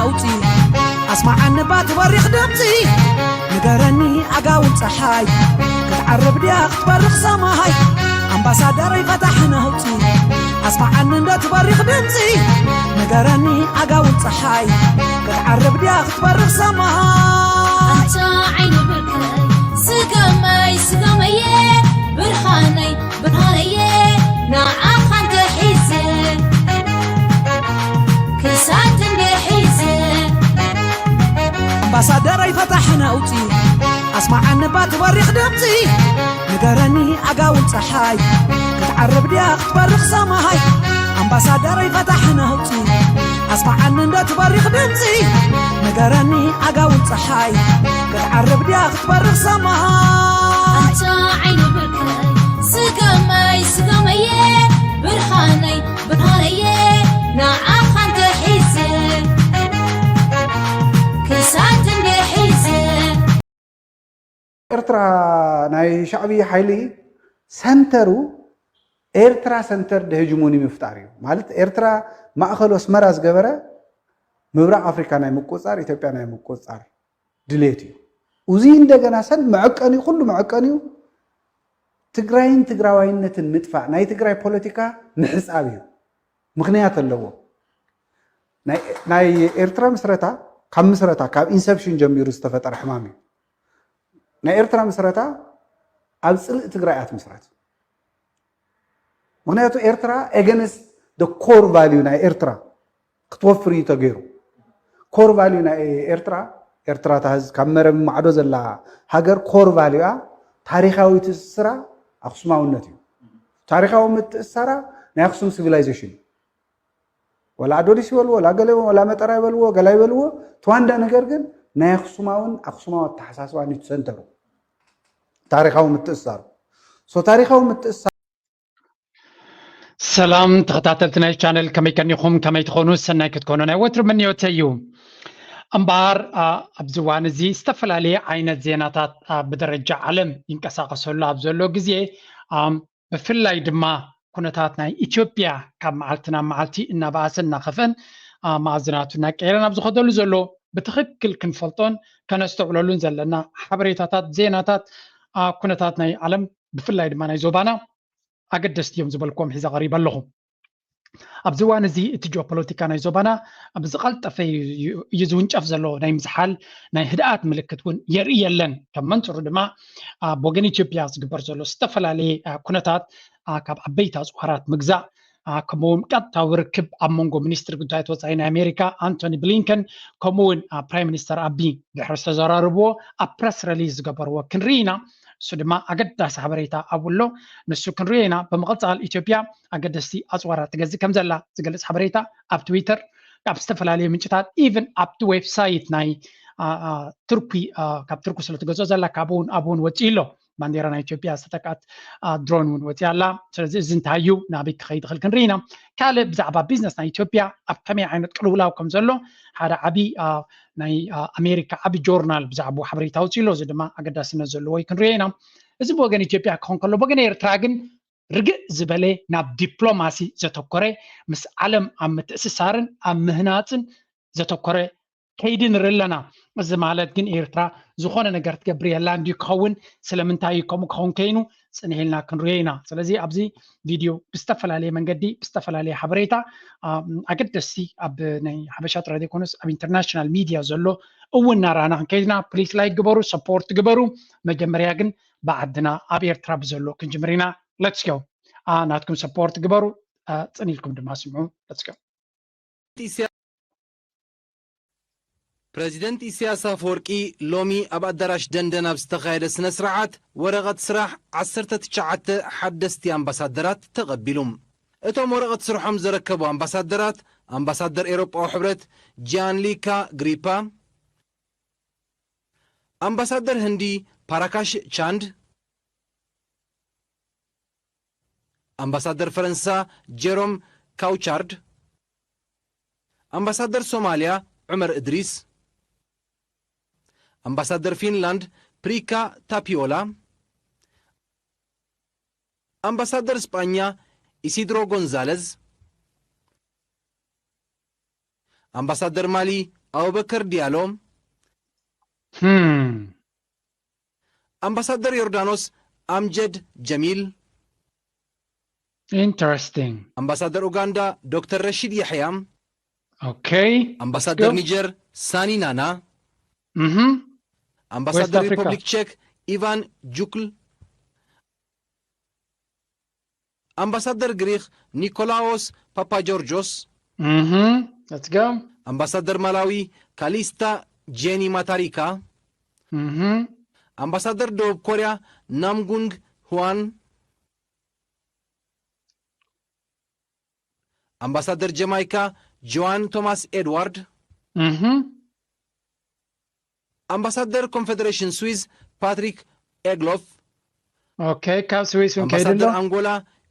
ኣውፂ ኣስማዓኒ ባቲ በሪኽ ድምፂ ንገረኒ ኣጋውን ፀሓይ ክትዓርብ ድያ ክትበርኽ ሰማይ ኣምባሳደረይ ፈታሕ ነውፂ ኣስማዓኒ እንዶ ትበሪኽ ድምፂ ንገረኒ ኣጋውን ፀሓይ ክትዓርብ ድያ ክትበርኽ ሰማይ ኣንታ ዓይኒ ብርቀይ ስገመይ ስገመየ ብርሃነይ ብርሃነየ ንዓኻ እንተሒዘ ክሳድ እንድሒዘ ኣምባሳደረይ ፈታሕ ነውፂ ኣስማዓኒ ባቲ በሪኽ ድምፂ ንገረኒ ኣጋውን ፀሓይ ክትዓርብ ድያ ክትበርኽ ሰማይ ኣምባሳደረይ ፈታሕ ነውፂ ኣስማዓኒ እንዶ ትበሪኽ ድምፂ ንገረኒ ኣጋውን ፀሓይ ክትዓርብ ድያ ክትበርኽ ሰማይ ኣንታ ዓይኒ ብርቀይ ስገመይ ስገመየ ብርሃነይ ብርሃነየ ንዓኻ እንተሒዘ ክሳድ እንድሒዘ ኤርትራ ናይ ሻዕብያ ሓይሊ ሰንተሩ ኤርትራ ሰንተር ደ ሄጅሞኒ ምፍጣር እዩ። ማለት ኤርትራ ማእኸሉ ኣስመራ ዝገበረ ምብራቕ ኣፍሪካ ናይ ምቁፅፃር፣ ኢትዮጵያ ናይ ምቁፅፃር ድሌት እዩ። እዚ እንደገና ሰን መዐቀኒኡ ኩሉ መዐቀኒኡ ትግራይን ትግራዋይነትን ምጥፋእ ናይ ትግራይ ፖለቲካ ምሕፃብ እዩ። ምኽንያት ኣለዎ። ናይ ኤርትራ ምስረታ ካብ ምስረታ ካብ ኢንሰፕሽን ጀሚሩ ዝተፈጠረ ሕማም እዩ። ናይ ኤርትራ ምስረታ ኣብ ፅልእ ትግራይ እያ ትምስረት። ምክንያቱ ኤርትራ against the core value ናይ ኤርትራ ክትወፍር እዩ ተገይሩ። ኮር ቫልዩ ናይ ኤርትራ ኤርትራ ታህዝ ካብ መረብ ማዕዶ ዘላ ሃገር ኮር ቫልዩኣ ታሪካዊ ትእስስራ ኣክሱማውነት እዩ። ታሪካዊ ምትእሳራ ናይ ኣክሱም ሲቪላይዜሽን እዩ። ወላ ኣዶሊስ ይበልዎ ወላ ገለ ወላ መጠራ ይበልዎ ገላ ይበልዎ ትዋንዳ ነገር ግን ናይ ኣክሱማውን ኣክሱማዊ ኣተሓሳስባን እዩ ትሰንተሩ ታሪካዊ ምትእሳሩ ሶ ታሪካዊ ምትእሳሩ ሰላም ተኸታተልቲ ናይ ቻነል ከመይ ከኒኹም ከመይ ትኾኑ ሰናይ ክትኮኑ ናይ ወትሩ ምንዮተ እዩ። እምበኣር ኣብዚ እዋን እዚ ዝተፈላለየ ዓይነት ዜናታት ብደረጃ ዓለም ይንቀሳቐሰሉ ኣብ ዘሎ ግዜ ብፍላይ ድማ ኩነታት ናይ ኢትዮጵያ ካብ መዓልቲ ናብ መዓልቲ እናበኣሰ እናኸፍአን መኣዝናቱ እናቀየረን ኣብ ዝኸደሉ ዘሎ ብትኽክል ክንፈልጦን ከነስተውዕለሉን ዘለና ሓበሬታታት ዜናታት ኩነታት ናይ ዓለም ብፍላይ ድማ ናይ ዞባና ኣገደስቲ እዮም ዝበልክዎም ሒዘ ቀሪበ ኣለኹ። ኣብዚ እዋን እዚ እቲ ጂኦፖለቲካ ናይ ዞባና ብዝቐልጠፈ እዩ ዝውንጨፍ ዘሎ ናይ ምዝሓል ናይ ህድኣት ምልክት እውን የርኢ የለን። ከም መንፅሩ ድማ ኣብ ወገን ኢትዮጵያ ዝግበር ዘሎ ዝተፈላለየ ኩነታት ካብ ዓበይቲ ኣፅዋራት ምግዛእ ከምኡውን ቀጥታዊ ርክብ ኣብ መንጎ ሚኒስትሪ ጉዳያት ወፃኢ ናይ ኣሜሪካ ኣንቶኒ ብሊንከን ከምኡውን ፕራይም ሚኒስተር ኣቢ ድሕሪ ዝተዘራረብዎ ኣብ ፕረስ ረሊዝ ዝገበርዎ ክንርኢ ኢና። እሱ ድማ ኣገዳሲ ሓበሬታ ኣብኡ ኣሎ። ንሱ ክንሪኦ ኢና። ብምቕፃል ኢትዮጵያ ኣገደስቲ ኣፅዋራት ትገዝእ ከም ዘላ ዝገልፅ ሓበሬታ ኣብ ትዊተር ካብ ዝተፈላለዩ ምንጭታት ኢቭን ኣብቲ ዌብሳይት ናይ ቱርኪ ካብ ቱርኪ ስለ ትገዝኦ ዘላ ካብኡ እውን ኣብኡ እውን ወፂኡ ኣሎ። ባንዴራ ናይ ኢትዮጵያ ዝተጠቅዐት ድሮን እውን ወፂኣ ኣላ። ስለዚ እዚ እንታይ እዩ ናበይ ክኸይድ ይኽእል ክንርኢ ኢና። ካልእ ብዛዕባ ቢዝነስ ናይ ኢትዮጵያ ኣብ ከመይ ዓይነት ቅልውላው ከም ዘሎ ሓደ ዓብዪ ናይ ኣሜሪካ ዓቢ ጆርናል ብዛዕባኡ ሓበሬታ ኣውፂኡ ኣሎ። እዚ ድማ ኣገዳስነት ዘለዎ እዩ ክንሪኦ ኢና። እዚ ብወገን ኢትዮጵያ ክኾን ከሎ ብወገን ኤርትራ ግን ርግእ ዝበለ ናብ ዲፕሎማሲ ዘተኮረ ምስ ዓለም ኣብ ምትእስሳርን ኣብ ምህናፅን ዘተኮረ ከይዲ ንርኢ ኣለና። እዚ ማለት ግን ኤርትራ ዝኾነ ነገር ትገብር የላን ድዩ ክኸውን? ስለምንታይ እዩ ከምኡ ክኸውን ከይኑ? ፅንሕ ኢልና ክንሪኦ ኢና። ስለዚ ኣብዚ ቪድዮ ብዝተፈላለየ መንገዲ ብዝተፈላለየ ሓበሬታ ኣገደስቲ ኣብ ናይ ሓበሻ ጥራይ ዘይኮነስ ኣብ ኢንተርናሽናል ሚድያ ዘሎ እውን እናረኣና ክንከይድና ፕሊስ ላይክ ግበሩ፣ ሰፖርት ግበሩ። መጀመርያ ግን ብዓድና ኣብ ኤርትራ ብዘሎ ክንጅምር ኢና። ሌትስ ጎ ናትኩም ሰፖርት ግበሩ፣ ፅን ኢልኩም ድማ ስምዑ። ሌትስ ጎ ፕረዚደንት ኢሳያስ ኣፈወርቂ ሎሚ ኣብ ኣዳራሽ ደንደን ኣብ ዝተኻየደ ስነ ስርዓት ወረቐት ስራሕ ዓሰርተ ትሽዓተ ሓደስቲ ኣምባሳደራት ተቐቢሉ። እቶም ወረቐት ስርሖም ዘረከቡ ኣምባሳደራት ኣምባሳደር ኤውሮጳዊ ሕብረት ጂያንሊካ ግሪፓ፣ ኣምባሳደር ህንዲ ፓራካሽ ቻንድ፣ ኣምባሳደር ፈረንሳ ጀሮም ካውቻርድ፣ ኣምባሳደር ሶማልያ ዑመር እድሪስ፣ ኣምባሳደር ፊንላንድ ፕሪካ ታፒዮላ፣ ኣምባሳደር ስጳኛ ኢሲድሮ ጎንዛለዝ፣ ኣምባሳደር ማሊ ኣቡበከር ዲያሎ፣ Hmm. ኣምባሳደር ዮርዳኖስ ኣምጀድ ጀሚል፣ Interesting. ኣምባሳደር ኡጋንዳ ዶክተር ረሺድ ያሕያ፣ Okay. ኣምባሳደር Go. ኒጀር ሳኒ ናና፣ Mhm. ኣምባሳደር Africa. ሪፐብሊክ ቼክ ኢቫን ጁክል፣ ኣምባሳደር ግሪክ ኒኮላዎስ ፓፓጆርጆስ፣ Mhm. Let's go. ኣምባሳደር ማላዊ ካሊስታ ጄኒ ማታሪካ፣ Mhm. ኣምባሳደር ደቡብ ኮርያ ናምጉንግ ህዋን፣ ኣምባሳደር ጀማይካ ጆዋን ቶማስ ኤድዋርድ፣ Mhm. ኣምባሳደር ኮንፌደሬሽን ስዊዝ ፓትሪክ ኤግሎፍ፣ Okay. ካብ ስዊስ እውን ከይዱ ኣሎ። ኣምባሳደር ኣንጎላ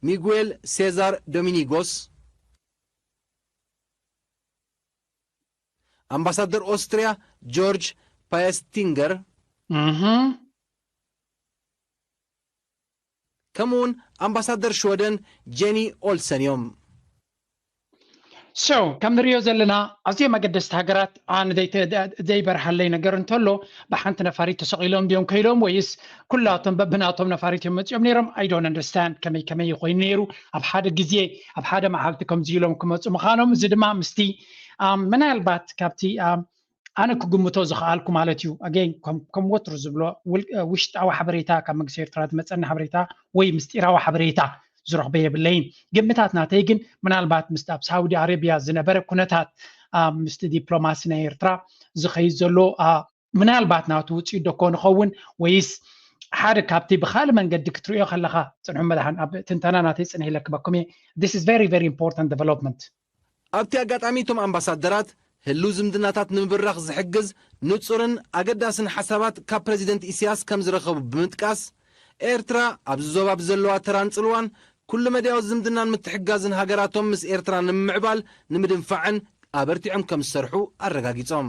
ሚጉኤል ሴዛር ዶሚኒጎስ፣ ኣምባሳደር ኦስትሪያ ጆርጅ ፓየስቲንገር፣ Mhm. ከምኡውን ኣምባሳደር ሽወደን ጄኒ ኦልሰን እዮም። So ከም ንሪኦ ዘለና ኣዝዮም ኣገደስቲ ሃገራት ኣነ ዘይተ- ዘይበርሃለይ ነገር እንተሎ፣ ብሓንቲ ነፋሪት ተሰቒሎም ድዮም ከይዶም ወይስ ኩላቶም በብናቶም ነፋሪት እዮም መፂኦም ነይሮም? I don't understand ከመይ ከመይ ኮይኑ ነይሩ ኣብ ሓደ ግዜ ኣብ ሓደ መዓልቲ ከምዚ ኢሎም ክመፁ ምዃኖም። እዚ ድማ ምስቲ ኣም፣ ምናልባት ካብቲ ኣም፣ ኣነ ክግምቶ ዝኸኣልኩ ማለት እዩ። Again ከም ከም ወትሩ ዝብሎ ውል- ውሽጣዊ ሓበሬታ ካብ መንግስቲ ኤርትራ ዝመፀኒ ሓበሬታ ወይ ምስጢራዊ ሓበሬታ ዝረኽቦ የብለይን። ግምታት ናተይ ግን ምናልባት ምስቲ ኣብ ሳውዲ ኣረብያ ዝነበረ ኩነታት ኣብ ምስቲ ዲፕሎማሲ ናይ ኤርትራ ዝኸይድ ዘሎ ኣ፣ ምናልባት ናቱ ውፅኢት ዶ ኮን ይኸውን ወይስ ሓደ ካብቲ ብካልእ መንገዲ ክትሪኦ ከለኻ ፅንሑ መድሓን ኣብ ትንተና ናተይ ፅንሕ ኢለ ክበኩም እየ። This is very very important development. ኣብቲ ኣጋጣሚ እቶም ኣምባሳደራት ህልው ዝምድናታት ንምብራኽ ዝሕግዝ ንጹርን ኣገዳስን ሓሳባት ካብ ፕረዚደንት ኢሳያስ ከም ዝረኸቡ ብምጥቃስ፣ ኤርትራ ኣብዚ ዞባ ብዘለዋ ተራን ጽልዋን ኩሉ መዳያዊ ዝምድናን ምትሕጋዝን ሃገራቶም ምስ ኤርትራ ንምምዕባል ንምድንፋዕን ኣበርቲዖም ከም ዝሰርሑ ኣረጋጊጾም።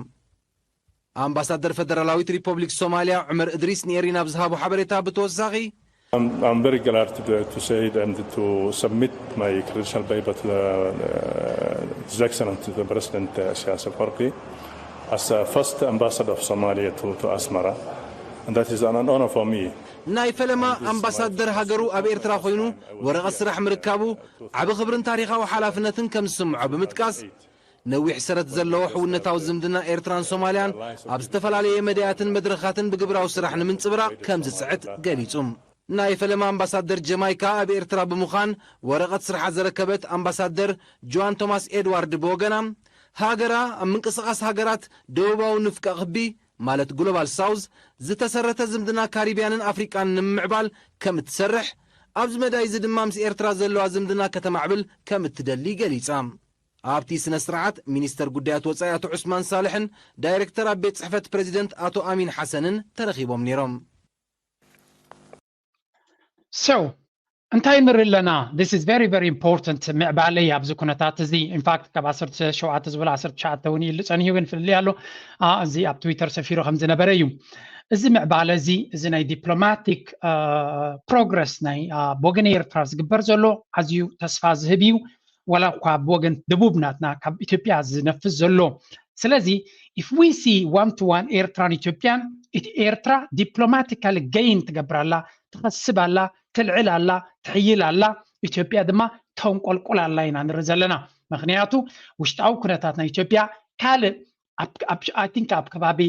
ኣምባሳደር ፈደራላዊት ሪፐብሊክ ሶማልያ ዑመር እድሪስ ንኤሪና ኣብ ዝሃቦ ሓበሬታ ብተወሳኺ፣ I'm, I'm very glad to, to say it and to submit my credential paper to the, uh, His Excellency the President uh, Isaias Afwerki as the first ambassador of Somalia to, to Asmara, and that is an honor for me. ናይ ፈለማ ኣምባሳደር ሃገሩ ኣብ ኤርትራ ኮይኑ ወረቐት ስራሕ ምርካቡ ዓቢ ክብርን ታሪኻዊ ሓላፍነትን ከም ዝስምዖ ብምጥቃስ፣ ነዊሕ ሰረት ዘለዎ ሕውነታዊ ዝምድና ኤርትራን ሶማልያን ኣብ ዝተፈላለየ መዳያትን መድረኻትን ብግብራዊ ስራሕ ንምንጽብራቕ ከም ዝጽዕት ገሊጹ። ናይ ፈለማ ኣምባሳደር ጀማይካ ኣብ ኤርትራ ብምዃን ወረቐት ስርሓ ዘረከበት ኣምባሳደር ጆዋን ቶማስ ኤድዋርድ ብወገና፣ ሃገራ ኣብ ምንቅስቓስ ሃገራት ደቡባዊ ንፍቀ ክቢ ማለት ግሎባል ሳውዝ ዝተሰረተ ዝምድና ካሪብያንን ኣፍሪቃን ንምምዕባል ከም እትሰርሕ፣ ኣብዚ መዳይ እዚ ድማ ምስ ኤርትራ ዘለዋ ዝምድና ከተማዕብል ከም እትደሊ ገሊጻ። ኣብቲ ስነ ስርዓት ሚኒስተር ጉዳያት ወጻኢ ኣቶ ዑስማን ሳልሕን ዳይሬክተር ኣብ ቤት ጽሕፈት ፕረዚደንት ኣቶ ኣሚን ሓሰንን ተረኺቦም ነይሮም። So እንታይ ንርኢ ኣለና? This is very very important ምዕባለ ኣብዚ ኩነታት እዚ። In fact ካብ ዓሰርተ ሸውዓተ ዝበለ ዓሰርተ ትሽዓተ እውን ኢሉ ጸኒሑ ግን ፍልልይ ኣሎ። ኣ፣ እዚ ኣብ ትዊተር ሰፊሩ ከም ዝነበረ እዩ። እዚ ምዕባለ እዚ፣ እዚ ናይ ዲፕሎማቲክ ፕሮግረስ ናይ ኣ፣ ብወገን ኤርትራ ዝግበር ዘሎ ኣዝዩ ተስፋ ዝህብ እዩ። ዋላ እኳ ብወገን ደቡብ ናትና ካብ ኢትዮጵያ ዝነፍስ ዘሎ። ስለዚ if we see one to one ኤርትራን ኢትዮጵያን፣ እቲ ኤርትራ ዲፕሎማቲካሊ ገይን ትገብር ኣላ፣ ትኸስብ ኣላ፣ ትልዕል ኣላ፣ ትሕይል ኣላ። ኢትዮጵያ ድማ ተንቆልቁል ኣላ ኢና ንርኢ ዘለና። ምክንያቱ ውሽጣዊ ኩነታት ናይ ኢትዮጵያ ካልእ ኣብ ኣብ I think ኣብ ከባቢ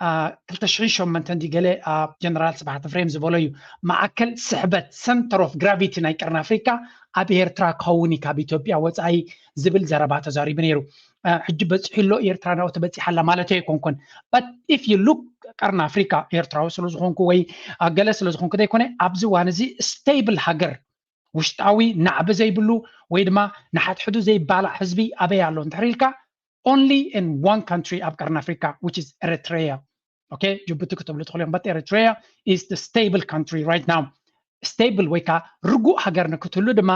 አ፣ ክልተ ሽሕን ሸሞንተን ድዩ ገለ አ፣ ጀነራል ስብሓት ኤፍሬም ዝበሎ እዩ። ማእከል ስሕበት፣ center of gravity ናይ ቀርኒ ኣፍሪካ ኣብ ኤርትራ ክኸውን እዩ ካብ ኢትዮጵያ ወፃኢ ዝብል ዘረባ ተዛሪቡ ነይሩ። አ፣ ሕጂ በፂሑ ኣሎ፣ ኤርትራ ናብኡ ተበፂሓ ኣላ ማለት ኣይኮንኩን። But if you look ቀርኒ ኣፍሪካ፣ ኤርትራዊ ስለ ዝኾንኩ ወይ አ፣ ገለ ስለ ዝኾንኩ ዘይኮነ፣ ኣብዚ እዋን እዚ ስቴብል ሃገር፣ ውሽጣዊ ናዕቢ ዘይብሉ ወይ ድማ ንሓድሕዱ ዘይባላዕ ህዝቢ ኣበይ ኣሎ እንድሕር ኢልካ፣ only in one country ኣብ ቀርኒ ኣፍሪካ, which is Eritrea. Okay, ጅቡቲ ክትብሉ ትኽእሉ እዮም, but Eritrea is the stable country right now. ስቴብል ወይ ከዓ ርጉእ ሃገር ንክትህሉ ድማ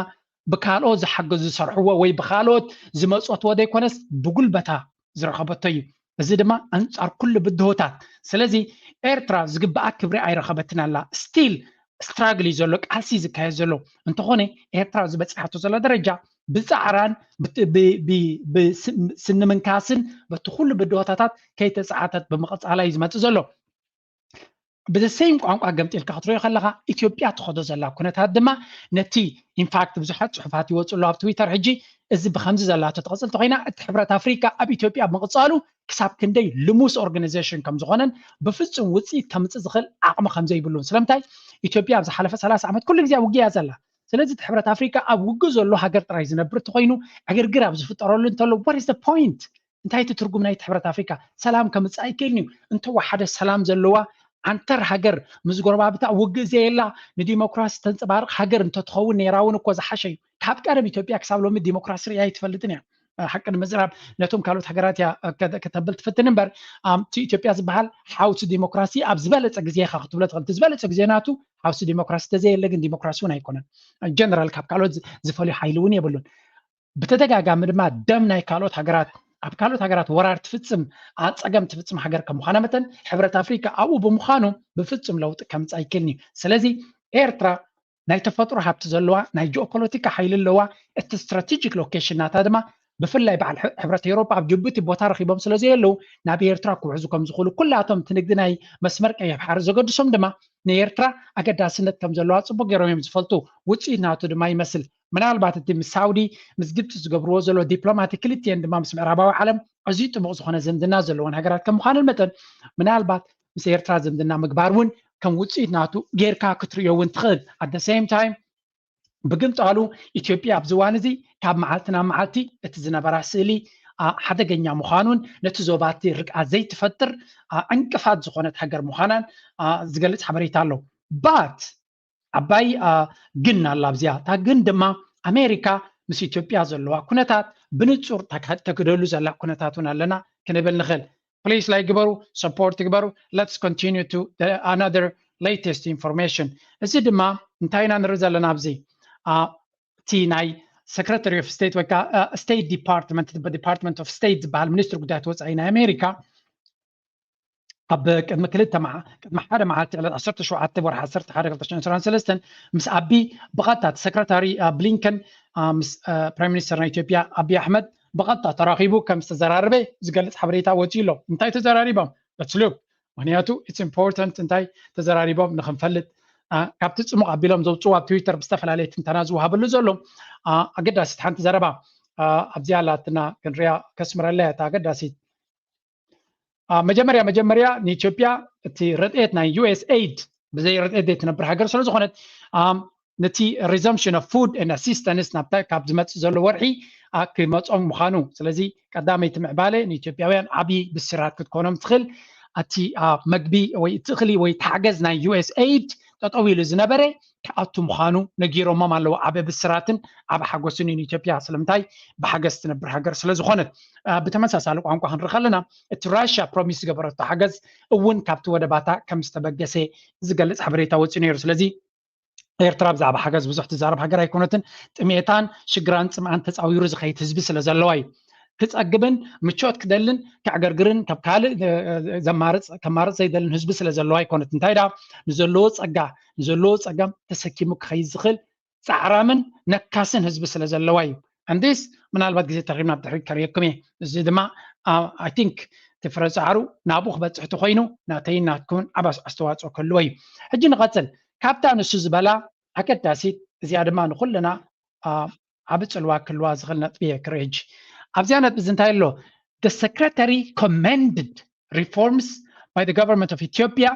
ብካልኦ ዝሓገዙ ዝሰርሕዎ ወይ ብካልኦት ዝመፀትዎ ዘይኮነስ ብጉልበታ ዝረኸበቶ እዩ። እዚ ድማ ኣንፃር ኩሉ ብድሆታት። ስለዚ ኤርትራ ዝግብኣ ክብሪ ኣይረኸበትን ኣላ። ስቲል ስትራግል እዩ ዘሎ፣ ቃልሲ እዩ ዝካየድ ዘሎ። እንተኾነ ኤርትራ ዝበፅሓቶ ዘላ ደረጃ ብፃዕራን ስኒ ምንካስን በቲ ኩሉ ብድሆታታት ከይተፃዓተት ብምቕፃላ እዩ ዝመፅእ ዘሎ። ብዘሰይም ቋንቋ ገምጢልካ ክትሪኦ ከለካ ኢትዮጵያ ትኸዶ ዘላ ኩነታት ድማ ነቲ ኢንፋክት ብዙሓት ፅሑፋት ይወፁ ኣሎ ኣብ ትዊተር ሕጂ። እዚ ብከምዚ ዘላቶ ትቕፅል ተኮይና እቲ ሕብረት ኣፍሪካ ኣብ ኢትዮጵያ ምቕፃሉ ክሳብ ክንደይ ልሙስ ኦርጋናይዜሽን ከም ዝኾነን ብፍፁም ውፅኢት ከምፅእ ዝኽእል ዓቕሚ ከም ዘይብሉን። ስለምንታይ ኢትዮጵያ ኣብ ዝሓለፈ ሰላሳ ዓመት ኩሉ ግዜ ኣብ ውግእ እያ ዘላ። ስለዚ እቲ ሕብረት ኣፍሪካ ኣብ ውግእ ዘሎ ሃገር ጥራይ ዝነብር ተኮይኑ ዕግርግር ኣብ ዝፍጠረሉ እንተሎ what is the point? እንታይ እቲ ትርጉም ናይቲ ሕብረት ኣፍሪካ? ሰላም ከምፅእ ኣይክእልን እዩ። እንተወሓደ ሰላም ዘለዋ ዓንተር ሃገር ምስ ጎረባብታ ውግእ ዘየላ ንዲሞክራሲ ተንፀባርቕ ሃገር እንተትኸውን ነይራ እውን እኮ ዝሓሸ እዩ። ካብ ቀደም ኢትዮጵያ ክሳብ ሎሚ ዲሞክራሲ ርኢያ ኣይትፈልጥን እያ። ሓቂ ንምዝራብ ነቶም ካልኦት ሃገራት እያ ከተብል ትፍትን እምበር እቲ ኢትዮጵያ ዝበሃል ሓውሲ ዲሞክራሲ ኣብ ዝበለፀ ግዜ ኢካ ክትብሎ ትኽእል። ዝበለፀ ግዜ ናቱ ሓውሲ ዲሞክራሲ ተዘየለ ግን ዲሞክራሲ እውን ኣይኮነን። ጀነራል ካብ ካልኦት ዝፈልዩ ሓይሊ እውን የብሉን። ብተደጋጋሚ ድማ ደም ናይ ካልኦት ሃገራት ኣብ ካልኦት ሃገራት ወራር ትፍፅም ጸገም ትፍፅም ሃገር ከም ምዃና መጠን ሕብረት ኣፍሪካ ኣብኡ ብምዃኑ ብፍፁም ለውጢ ከምፅእ ኣይክእልን እዩ። ስለዚ ኤርትራ ናይ ተፈጥሮ ሃብቲ ዘለዋ ናይ ጂኦፖለቲካ ሓይሊ ኣለዋ። እቲ ስትራቴጂክ ሎኬሽን ናታ ድማ ብፍላይ በዓል ሕብረት ኤውሮጳ ኣብ ጅቡቲ ቦታ ረኪቦም ስለ ዘየለዉ ናብ ኤርትራ ክውሕዙ ከም ዝኽእሉ ኩላቶም እቲ ንግዲ ናይ መስመር ቀይሕ ባሕሪ ዘገድሶም ድማ ንኤርትራ ኣገዳስነት ከም ዘለዋ ፅቡቅ ገይሮም እዮም ዝፈልጡ። ውፅኢት ናቱ ድማ ይመስል ምናልባት እቲ ምስ ሳውዲ ምስ ግብፂ ዝገብርዎ ዘሎ ዲፕሎማቲክ ክልቲኤን ድማ ምስ ምዕራባዊ ዓለም ኣዝዩ ጥቡቕ ዝኾነ ዝምድና ዘለወን ሃገራት ከም ምዃነን መጠን ምናልባት ምስ ኤርትራ ዝምድና ምግባር እውን ከም ውፅኢት ናቱ ጌርካ ክትርእዮ እውን ትኽእል። ኣደ ሴም ታይም ብግምጣሉ ኢትዮጵያ ኣብዚ እዋን እዚ ካብ መዓልቲ ናብ መዓልቲ እቲ ዝነበራ ስእሊ ሓደገኛ ምዃኑን ነቲ ዞባቲ ርቃ ዘይትፈጥር ዕንቅፋት ዝኾነት ሃገር ምዃናን ዝገልፅ ሓበሬታ ኣሎ። ባት ዓባይ ግን ኣላ ኣብዚኣ እታ ግን ድማ ኣሜሪካ ምስ ኢትዮጵያ ዘለዋ ኩነታት ብንፁር ተክደሉ ዘላ ኩነታት እውን ኣለና ክንብል ንኽእል። ፕሊስ ላይክ ግበሩ፣ ሰፖርት ግበሩ። Let's continue to another latest information። እዚ ድማ እንታይ ኢና ንርኢ ዘለና ኣብዚ እቲ ናይ secretary of state ወይ ከዓ state department department of state ዝበሃል ሚኒስትሪ ጉዳያት ወፃኢ ናይ ኣሜሪካ ኣብ ቅድሚ ክልተ ቅድሚ ሓደ መዓልቲ ዕለት ዓሰርተ ሸውዓተ ወርሒ ዓሰርተ ሓደ ክልተ ሽሕን ዕስራን ሰለስተን ምስ ኣቢ ብቐጥታ እቲ ሰክረታሪ ብሊንከን ምስ ፕራይም ሚኒስተር ናይ ኢትዮጵያ ኣቢ ኣሕመድ ብቐጥታ ተራኺቡ ከም ዝተዘራረበ ዝገልፅ ሓበሬታ ወፂኡ ኣሎ። እንታይ ተዘራሪቦም? በትስሉብ ምክንያቱ it's important እንታይ ተዘራሪቦም ንክንፈልጥ ካብቲ ፅሙቕ ኣቢሎም ዘውፅኡ ኣብ ትዊተር ብዝተፈላለየ ትንተና ዝወሃበሉ ዘሎ ኣገዳሲት ሓንቲ ዘረባ ኣብዚኣ ኣላትና ክንሪያ ከስምረለያ እታ ኣገዳሲት መጀመርያ መጀመርያ ንኢትዮጵያ እቲ ረድኤት ናይ ዩኤስ ኤድ ብዘይ ረድኤት ዘይትነብር ሃገር ስለ ዝኾነት ነቲ resumption of food and assistance ናብታ ካብ ዝመፅእ ዘሎ ወርሒ ክመፆም ምዃኑ። ስለዚ ቀዳመይቲ ምዕባለ ንኢትዮጵያውያን ዓብዪ ብስራት ክትኮኖም ትኽእል። እቲ መግቢ ወይ እቲ እኽሊ ወይ ተሓገዝ ናይ ዩኤስ ኤድ ጠጠው ኢሉ ዝነበረ ክኣቱ ምዃኑ ነጊሮሞም ኣለዉ። ዓበ ብስራትን ዓበ ሓጎስን እዩ ንኢትዮጵያ። ስለምንታይ? ብሓገዝ ትነብር ሃገር ስለ ዝኾነት። ብተመሳሳሊ ቋንቋ ክንርኢ ከለና እቲ ራሽያ ፕሮሚስ ዝገበረቶ ሓገዝ እውን ካብቲ ወደባታ ከም ዝተበገሰ ዝገልፅ ሓበሬታ ወፂኡ ነይሩ። ስለዚ ኤርትራ ብዛዕባ ሓገዝ ብዙሕ ትዛረብ ሃገር ኣይኮነትን። ጥሜታን ሽግራን ፅምኣን ተፃዊሩ ዝኸይድ ህዝቢ ስለ ዘለዋ እዩ። ክፀግብን ምቾት ክደልን ከዕገርግርን ካብ ካልእ ዘማርፅ ከማርፅ ዘይደልን ህዝቢ ስለ ዘለዋ ኣይኮነት። እንታይ ዳ ንዘለዎ ፀጋ ንዘለዎ ፀገም ተሰኪሙ ክኸይድ ዝኽእል ፃዕራምን ነካስን ህዝቢ ስለ ዘለዋ እዩ። And this ምናልባት ግዜ ተረኺብና ብድሕሪት ከርእየኩም እየ። እዚ ድማ I think እቲ ፍረ ፃዕሩ ናብኡ ክበፅሕ ተኮይኑ ናተይን ናትኩምን ዓቢ ኣስተዋፅኦ ክህልዎ እዩ። ሕጂ ንቐፅል። ካብታ ንሱ ዝበላ ኣገዳሲት እዚኣ ድማ ንኩልና ዓቢ ፅልዋ ክህልዋ ዝኽእል ነጥቢ እየ ክርኢ። ሕጂ ኣብዚኣ ነጥቢ እዚ እንታይ ኣሎ? The secretary commended reforms by the government of Ethiopia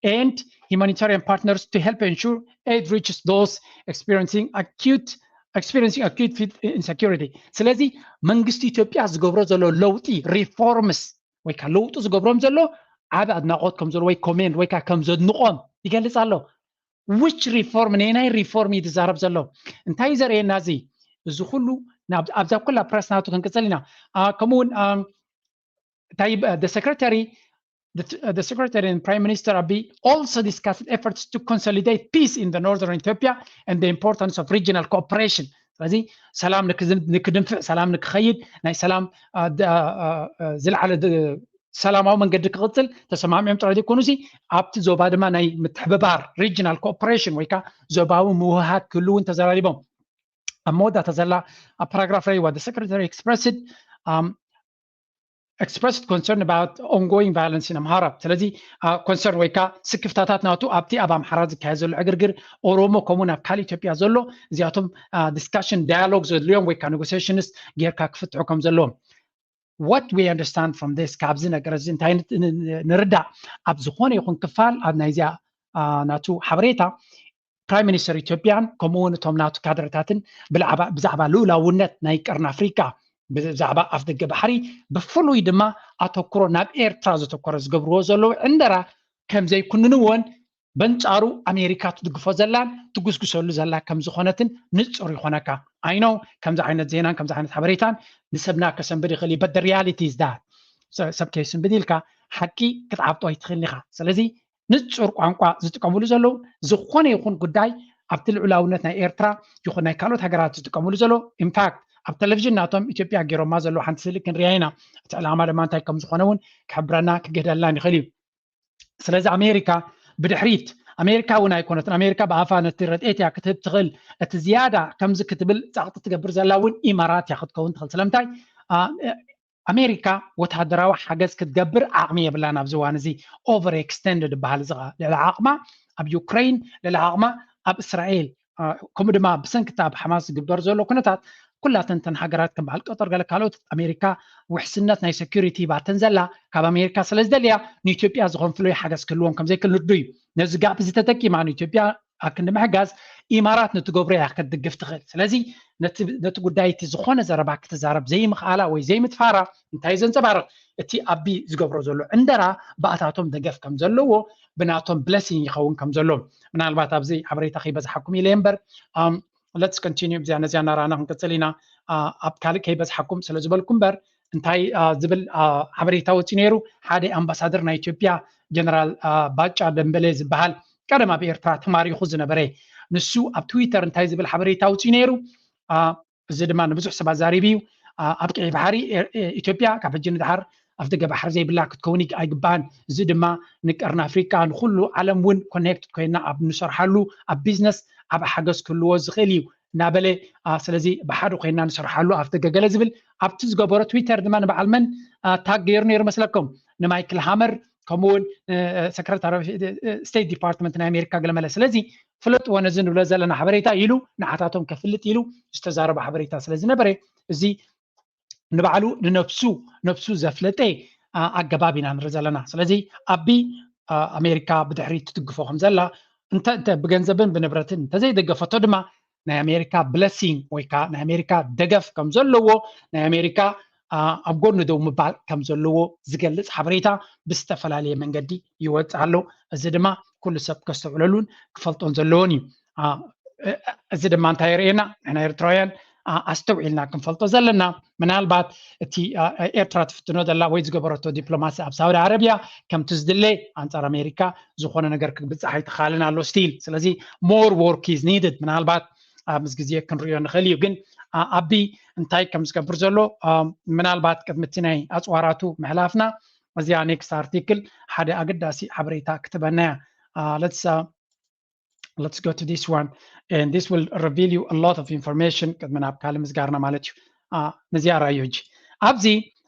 and humanitarian partners to help ensure aid reaches those experiencing acute experiencing acute food insecurity። ስለዚ መንግስቲ ኢትዮጵያ ዝገብሮ ዘሎ ለውጢ ሪፎርምስ ወይ ከዓ ለውጢ ዝገብሮም ዘሎ ዓቢ ኣድናቆት ከም ዘሎ ወይ ኮሜንድ ወይ ከዓ ከም ዘድንቆም ይገልፅ ኣሎ። Which reform? ነየናይ ሪፎርም እዩ ዝዛረብ ዘሎ? እንታይ እዩ ዘርእየና እዚ? እዚ ኩሉ ኣብዛ ኩላ ፕረስ ናቱ ክንቅፅል ኢና። ከምኡውን እንታይ the secretary the secretary and Prime Minister Abiy also discussed efforts to consolidate peace in the northern Ethiopia and the importance of regional cooperation. ስለዚ ሰላም ንክድንፍዕ፣ ሰላም ንክኸይድ፣ ናይ ሰላም ዝለዓለ ሰላማዊ መንገዲ ክቕፅል ተሰማሚዖም ጥራይ ዘይኮኑሲ ኣብቲ ዞባ ድማ ናይ ምትሕብባር regional cooperation ወይ ከዓ ዞባዊ ምውህሃድ ክህሉ እውን ተዘራሪቦም። ኣብ መወዳእታ ዘላ ኣብ ፓራግራፍ ረይዋ the secretary expressed um, expressed concern about ongoing violence in Amhara። ስለዚ ኮንሰርን ወይ ከዓ ስክፍታታት ናቱ ኣብቲ ኣብ ኣምሓራ ዝካየድ ዘሎ ዕግርግር ኦሮሞ ከምኡ ናብ ካልእ ኢትዮጵያ ዘሎ እዚኣቶም ዲስካሽን ዳያሎግ ዘድልዮም ወይ ከዓ ኔጎሲሽንስ ጌርካ ክፍትሑ ከም ዘለዎም what we understand from this ካብዚ ነገር እዚ እንታይ ንርዳእ ኣብ ዝኾነ ይኹን ክፋል ኣብ ናይዚኣ ናቱ ሓበሬታ ፕራይም ሚኒስተር ኢትዮጵያን ከምኡ እውን እቶም ናቱ ካድረታትን ብዛዕባ ልኡላውነት ናይ ቀርኒ ኣፍሪቃ ብዛዕባ ኣፍደገ ባሕሪ ብፍሉይ ድማ ኣተኩሮ ናብ ኤርትራ ዘተኮረ ዝገብርዎ ዘለዉ ዕንደራ ከም ዘይኩንንዎን በንጻሩ ኣሜሪካ ትድግፎ ዘላን ትጉስጉሰሉ ዘላ ከም ዝኾነትን ንጹር ይኾነካ። I know ከምዚ ዓይነት ዜናን ከምዚ ዓይነት ሓበሬታን ንሰብና ከሰንብድ ይኽእል እዩ but the reality is that ሰብ ከይስንብድ ኢልካ ሓቂ ክትዓብጦ ኣይትኽእልን ኢኻ። ስለዚ ንጹር ቋንቋ ዝጥቀምሉ ዘለዉ ዝኾነ ይኹን ጉዳይ ኣብቲ ልዑላውነት ናይ ኤርትራ ይኹን ናይ ካልኦት ሃገራት ዝጥቀምሉ ዘለዉ ኢንፋክት ኣብ ቴሌቪዥን ናቶም ኢትዮጵያ ገይሮማ ዘለዉ ሓንቲ ስእሊ ክንሪኣ ኢና። እቲ ዕላማ ድማ እንታይ ከም ዝኾነ እውን ክሕብረና ክግህደልናን ይኽእል እዩ። ስለዚ ኣሜሪካ ብድሕሪት ኣሜሪካ እውን ኣይኮነትን ኣሜሪካ ብኣፋ ነቲ ረድኤት እያ ክትህብ ትኽእል እቲ ዝያዳ ከምዚ ክትብል ፃቕጢ ትገብር ዘላ እውን ኢማራት እያ ክትከውን ትኽእል ስለምንታይ ኣሜሪካ ወታደራዊ ሓገዝ ክትገብር ዓቕሚ የብላን ኣብዚ እዋን እዚ ኦቨር ኤክስተንድድ በሃል እዚ ልዕሊ ዓቕማ ኣብ ዩክሬን ልዕሊ ዓቕማ ኣብ እስራኤል ከምኡ ድማ ብሰንክታ ኣብ ሓማስ ዝግበር ዘሎ ኩነታት ኩላተን ተን ሃገራት ከም በዓል ቀጠር ገለ ካልኦት ኣሜሪካ ውሕስነት ናይ ሴኩሪቲ ባተን ዘላ ካብ ኣሜሪካ ስለ ዝደልያ ንኢትዮጵያ ዝኾን ፍሉይ ሓገዝ ክህልዎም ከም ዘይክእል ንርዱ እዩ ነዚ ጋፕ እዚ ተጠቂማ ንኢትዮጵያ ኣብ ክንዲ ምሕጋዝ ኢማራት ንትገብሮ እያ ክትድግፍ ትኽእል ስለዚ ነቲ ጉዳይ እቲ ዝኾነ ዘረባ ክትዛረብ ዘይምኽኣላ ወይ ዘይምትፋራ እንታይ ዘንፀባርቕ እቲ ኣቢ ዝገብሮ ዘሎ ዕንደራ ብኣታቶም ደገፍ ከም ዘለዎ ብናቶም ብለሲን ይኸውን ከም ዘሎ ምናልባት ኣብዚ ሓበሬታ ከይበዝሓኩም ኢለ እምበር let's continue ብዚኣ ነዚኣ እናረኣና ክንቅፅል ኢና ኣብ ካልእ ከይበዝሓኩም ስለ ዝበልኩ እምበር እንታይ ዝብል ሓበሬታ ወፂኡ ነይሩ ሓደ ኣምባሳደር ናይ ኢትዮጵያ ጀነራል ባጫ ደንበሌ ዝበሃል ቀደም ኣብ ኤርትራ ተማሪኹ ዝነበረ ንሱ ኣብ ትዊተር እንታይ ዝብል ሓበሬታ ኣውፅኡ ነይሩ እዚ ድማ ንብዙሕ ሰባት ዛሪቡ እዩ ኣብ ቀይ ባሕሪ ኢትዮጵያ ካብ ሕጂ ንድሓር ኣፍ ደገ ባሕሪ ዘይብላ ክትከውን ኣይግባእን እዚ ድማ ንቀርኒ ኣፍሪቃ ንኩሉ ዓለም እውን ኮኔክትድ ኮይና ኣብ ንሰርሓሉ ኣብ ቢዝነስ ዓብ ሓገዝ ክህልዎ ዝኽእል እዩ እናበለ ስለዚ ብሓደ ኮይና ንሰርሓሉ ኣፍ ደገ ገለ ዝብል ኣብቲ ዝገበሮ ትዊተር ድማ ንበዓል መን ታግ ገይሩ ነይሩ መስለኩም ንማይክል ሃመር ከምኡውን ሰክረታሪ ስቴት ዲፓርትመንት ናይ ኣሜሪካ ገለመለ ስለዚ ፍለጥዎ ነዚ ንብሎ ዘለና ሓበሬታ ኢሉ ንዓታቶም ከፍልጥ ኢሉ ዝተዛረበ ሓበሬታ ስለ ዝነበረ እዚ ንባዕሉ ንነብሱ ነብሱ ዘፍለጠ ኣገባብ ኢና ንርኢ ዘለና ስለዚ ኣቢ ኣሜሪካ ብድሕሪ ትድግፎ ከም ዘላ እንተ እንተ ብገንዘብን ብንብረትን እንተዘይደገፈቶ ድማ ናይ ኣሜሪካ ብለሲንግ ወይ ከዓ ናይ ኣሜሪካ ደገፍ ከም ዘለዎ ናይ ኣሜሪካ ኣብ ጎኑ ደው ምባል ከም ዘለዎ ዝገልፅ ሓበሬታ ብዝተፈላለየ መንገዲ ይወፅእ ኣሎ እዚ ድማ ኩሉ ሰብ ከስተውዕለሉን ክፈልጦን ዘለዎን እዩ እዚ ድማ እንታይ የርእየና ንሕና ኤርትራውያን ኣስተውዒልና ክንፈልጦ ዘለና ምናልባት እቲ ኤርትራ ትፍትኖ ዘላ ወይ ዝገበረቶ ዲፕሎማሲ ኣብ ሳውዲ ዓረብያ ከምቲ ዝድለ ኣንፃር ኣሜሪካ ዝኾነ ነገር ክብፅሕ ኣይተኻልን ኣሎ ስቲል ስለዚ more work is needed ምናልባት ምስ ግዜ ክንሪኦ ንኽእል እዩ ግን ኣቢ እንታይ ከም ዝገብር ዘሎ ምናልባት ቅድሚ እቲ ናይ ኣፅዋራቱ ምሕላፍና እዚኣ ኔክስት ኣርቲክል ሓደ ኣገዳሲ ሓበሬታ ክትበና እያ let's uh, let's go to this one and this will reveal you a lot of information ቅድሚ ናብ ካልእ ምስጋርና ማለት እዩ ነዚኣ ራዮ እጂ ኣብዚ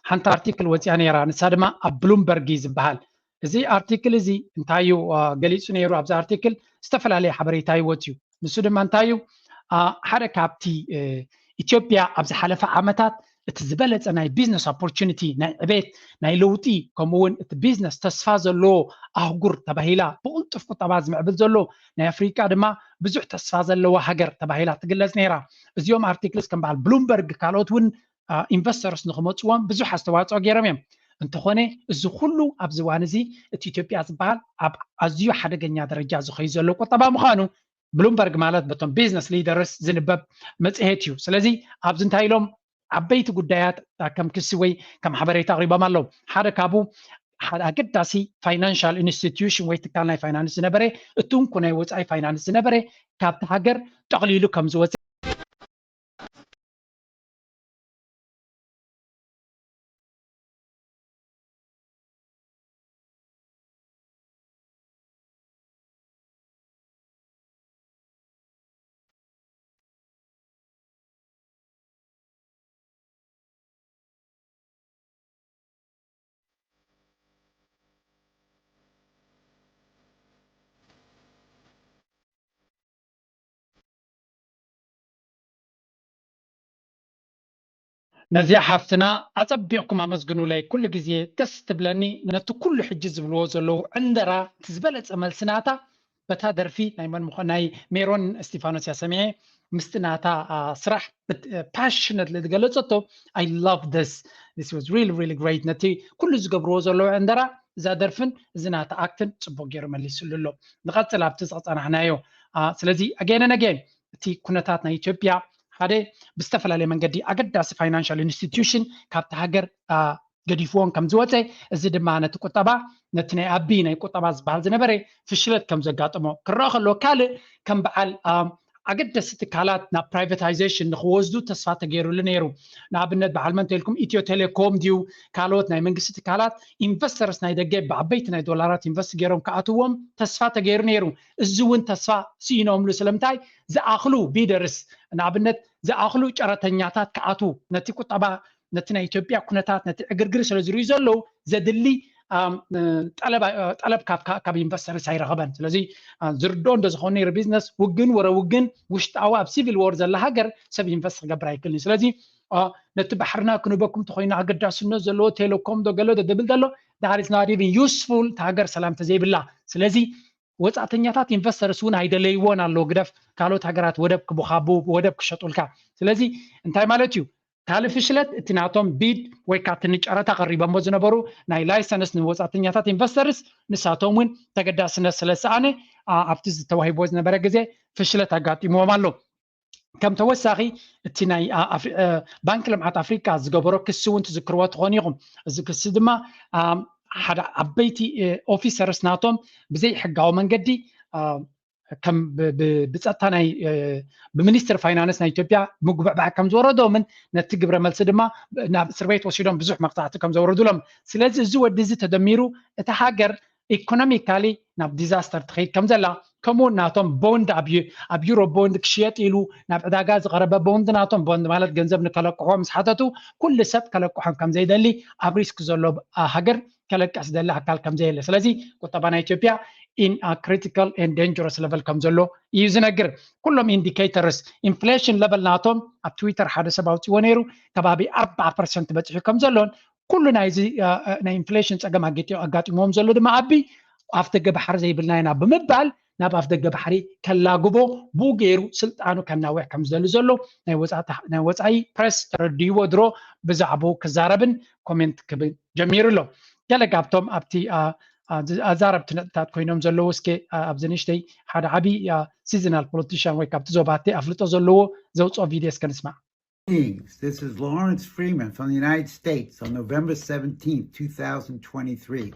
ሓንቲ ኣርቲክል ወፅያ ነይራ ንሳ ድማ ኣብ ብሉምበርግ እዩ ዝበሃል እዚ ኣርቲክል እዚ እንታይ እዩ ገሊፁ ነይሩ ኣብዚ ኣርቲክል ዝተፈላለየ ሓበሬታ ይወፅ እዩ ንሱ ድማ እንታይ እዩ ሓደ ካብቲ ኢትዮጵያ ኣብ ዝሓለፈ ዓመታት እቲ ዝበለፀ ናይ ቢዝነስ ኦፖርቹኒቲ ናይ ዕቤት ናይ ለውጢ ከምኡውን እቲ ቢዝነስ ተስፋ ዘለዎ ኣህጉር ተባሂላ ብቕልጡፍ ቁጠባ ዝምዕብል ዘሎ ናይ ኣፍሪቃ ድማ ብዙሕ ተስፋ ዘለዋ ሃገር ተባሂላ ትግለፅ ነይራ እዚኦም ኣርቲክልስ ከም በዓል ብሉምበርግ ካልኦት እውን ኢንቨስተርስ ንክመፅዎም ብዙሕ ኣስተዋፅኦ ገይሮም እዮም እንተኾነ እዚ ኩሉ ኣብዚ እዋን እዚ እቲ ኢትዮጵያ ዝበሃል ኣብ ኣዝዩ ሓደገኛ ደረጃ ዝኸዩ ዘሎ ቁጠባ ምዃኑ ብሉምበርግ ማለት በቶም ቢዝነስ ሊደርስ ዝንበብ መፅሄት እዩ ስለዚ ኣብዚ እንታይ ኢሎም ዓበይቲ ጉዳያት ከም ክሲ ወይ ከም ሓበሬታ ኣቕሪቦም ኣለዉ ሓደ ካብኡ ሓደ ኣገዳሲ ፋይናንሻል ኢንስቲትዩሽን ወይ ትካል ናይ ፋይናንስ ዝነበረ እቲ እንኩ ናይ ወፃኢ ፋይናንስ ዝነበረ ካብቲ ሃገር ጠቕሊሉ ከም ዝወፀ ነዚኣ ሓፍትና ኣጸቢቕኩም ኣመስግኑለይ። ኩሉ ግዜ ደስ ትብለኒ። ነቲ ኩሉ ሕጂ ዝብልዎ ዘለዉ ዕንደራ፣ እቲ ዝበለጸ መልሲ ናታ በታ ደርፊ ናይ መን ምኾ-፣ ናይ ሜሮን እስቲፋኖስ እያ ሰሚዐ። ምስቲ ናታ፣ አ፣ ስራሕ ብት-፣ እ፣ ፓሽነትሊ ዝገለጸቶ፣ I love this. This was really, really great. ነቲ ኩሉ ዝገብርዎ ዘለዉ ዕንደራ፣ እዛ ደርፍን እዚ ናታ ኣክትን ጽቡቕ ገይሩ መሊሱሉ ኣሎ። ንቐጽል ኣብቲ ዝጸናሕናዮ። አ፣ ስለዚ ኣገይን ኣገይን እቲ ኩነታት ናይ ኢትዮጵያ ሓደ ብዝተፈላለየ መንገዲ ኣገዳሲ ፋይናንሻል ኢንስቲትዩሽን ካብቲ ሃገር፣ አ፣ ገዲፍዎን ከም ዝወፀ፣ እዚ ድማ ነቲ ቁጠባ፣ ነቲ ናይ ኣቢ ናይ ቁጠባ ዝበሃል ዝነበረ ፍሽለት ከም ዘጋጠሞ ክረአ ከሎ፣ ካልእ ከም በዓል፣ አ፣ ኣገደስቲ ትካላት ናብ ፕራይቬታይዜሽን ንክወስዱ ተስፋ ተገይሩሉ ነይሩ። ንኣብነት በዓል መን ተልኩም፣ ኢትዮ ቴሌኮም ድዩ፣ ካልኦት ናይ መንግስቲ ትካላት ኢንቨስተርስ ናይ ደገ ብዓበይቲ ናይ ዶላራት ኢንቨስት ገይሮም ክኣትዎም ተስፋ ተገይሩ ነይሩ። እዚ እውን ተስፋ ስኢኖምሉ። ስለምንታይ? ዝኣኽሉ ቢደርስ፣ ንኣብነት ዝኣኽሉ ጨረተኛታት ክኣትዉ፣ ነቲ ቁጠባ፣ ነቲ ናይ ኢትዮጵያ ኩነታት፣ ነቲ ዕግርግር ስለ ዝርእዩ ዘለዉ፣ ዘድሊ፣ ኣም፣ ጠለብ፣ ጠለብ ካብ፣ ካብ ኢንቨስተርስ ኣይረኸበን። ስለዚ፣ አ፣ ዝርድኦ እንደ ዝኾነ ነይሩ ቢዝነስ፣ ውግን ወረ ውግን ውሽጣዊ ኣብ ሲቪል ዎር ዘላ ሃገር ሰብ ኢንቨስት ክገብር ኣይክእልን እዩ። ስለዚ፣ አ፣ ነቲ ባሕርና ክንበኩም ተኾይኑ ኣገዳስነት ዘለዎ ቴሌኮም ዶ ገለ ዶ ድብል ዘሎ፣ that is not even useful፣ እታ ሃገር ሰላም ተዘይብላ። ስለዚ ወጻእተኛታት ኢንቨስተርስ እውን ኣይደለይዎን ኣለዉ፣ ግደፍ ካልኦት ሃገራት ወደብ ክቡኻቡ፣ ወደብ ክሸጡልካ። ስለዚ እንታይ ማለት እዩ? ካልእ ፍሽለት፣ እቲ ናቶም ቢድ ወይ ከዓ እቲ ንጨረታ ቀሪቦሞ ዝነበሩ ናይ ላይሰንስ ንወጻእተኛታት ኢንቨስተርስ፣ ንሳቶም እውን ተገዳስነት ስለ ዝሰኣነ፣ አ፣ ኣብቲ ዝተዋሂቦ ዝነበረ ግዜ ፍሽለት ኣጋጢምዎም ኣሎ። ከም ተወሳኺ፣ እቲ ናይ፣ አ፣ ኣፍሪ-፣ አ፣ ባንክ ልምዓት ኣፍሪካ ዝገበሮ ክሲ እውን ትዝክርዎ ትኾኑ ኢኹም። እዚ ክሲ ድማ፣ አ፣ ሓደ ዓበይቲ፣ አ፣ ኦፊሰርስ ናቶም ብዘይሕጋዊ መንገዲ፣ አ፣ ከም ብ-፣ ብ-፣ ብጸጥታ ናይ፣ አ፣ ብሚኒስትር ፋይናንስ ናይ ኢትዮጵያ ምጉብዕባዕ ከም ዝወረዶምን ነቲ ግብረ መልሲ ድማ ናብ እስር ቤት ወሲዶም ብዙሕ መቕጻዕቲ ከም ዘውረዱሎም። ስለዚ እዚ ወዲ እዚ ተደሚሩ እታ ሃገር ኢኮኖሚካሊ ናብ ዲዛስተር ትኸይድ ከም ዘላ፣ ከምኡ እውን ናቶም ቦንድ ኣብ ዩ-፣ ኣብ ዩሮ ቦንድ ክሽየጥ ኢሉ ናብ ዕዳጋ ዝቐረበ ቦንድ ናቶም፣ ቦንድ ማለት ገንዘብ ንከለቅሖ ምስ ሓተቱ፣ ኩሉ ሰብ ከለቅሖም ከም ዘይደሊ፣ ኣብ ሪስክ ዘሎ፣ አ፣ ሃገር ከለቅሕ ዝደሊ ኣካል ከም ዘየለ። ስለዚ ቁጠባ ናይ ኢትዮጵያ in a critical and dangerous level ከም ዘሎ እዩ ዝነግር። ኩሎም ኢንዲኬተርስ፣ ኢንፍሌሽን ለቨል ናቶም ኣብ ትዊተር ሓደ ሰብ ኣውፅዎ ነይሩ፣ ከባቢ ኣርባዓ ፐርሰንት በፂሑ ከም ዘሎን፣ ኩሉ ናይዚ፣ አ፣ አ፣ ናይ ኢንፍሌሽን ፀገም ኣገጢ-፣ ኣጋጢምዎም ዘሎ ድማ ኣቢ ኣፍደገ ባሕሪ ዘይብልና ኢና ብምባል ናብ ኣፍደገ ባሕሪ ከላግቦ፣ ብኡ ገይሩ ስልጣኑ ከናውሕ ከም ዝደሊ ዘሎ ናይ ወፃእታ-፣ ናይ ወፃኢ ፕሬስ ተረድይዎ ድሮ ብዛዕባኡ ክዛረብን ኮሜንት ክብል ጀሚሩ ኣሎ። ገለ ካብቶም ኣብቲ፣ አ፣ አ፣ ዝ-፣ ኣዛረብቲ ነጥብታት ኮይኖም ዘለዉ፣ እስከ፣ አ፣ ኣብዚ ንእሽተይ ሓደ ዓቢ፣ አ፣ ሲዝናል ፖለቲሻን ወይ ካብቲ ዞባቴ ኣፍልጦ ዘለዎ ዘውፅኦ ቪድዮ እስከ ንስማዕ። Greetings. This is Lawrence Freeman from the United States on November seventeenth, two thousand twenty-three.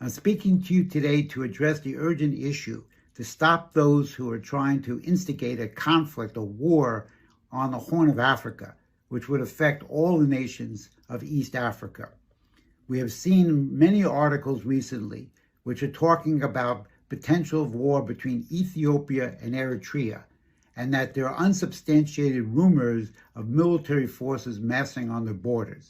I'm speaking to you today to address the urgent issue to stop those who are trying to instigate a conflict, a war on the Horn of Africa, which would affect all the nations of East Africa. We have seen many articles recently which are talking about potential of war between Ethiopia and Eritrea, and that there are unsubstantiated rumors of military forces massing on the borders.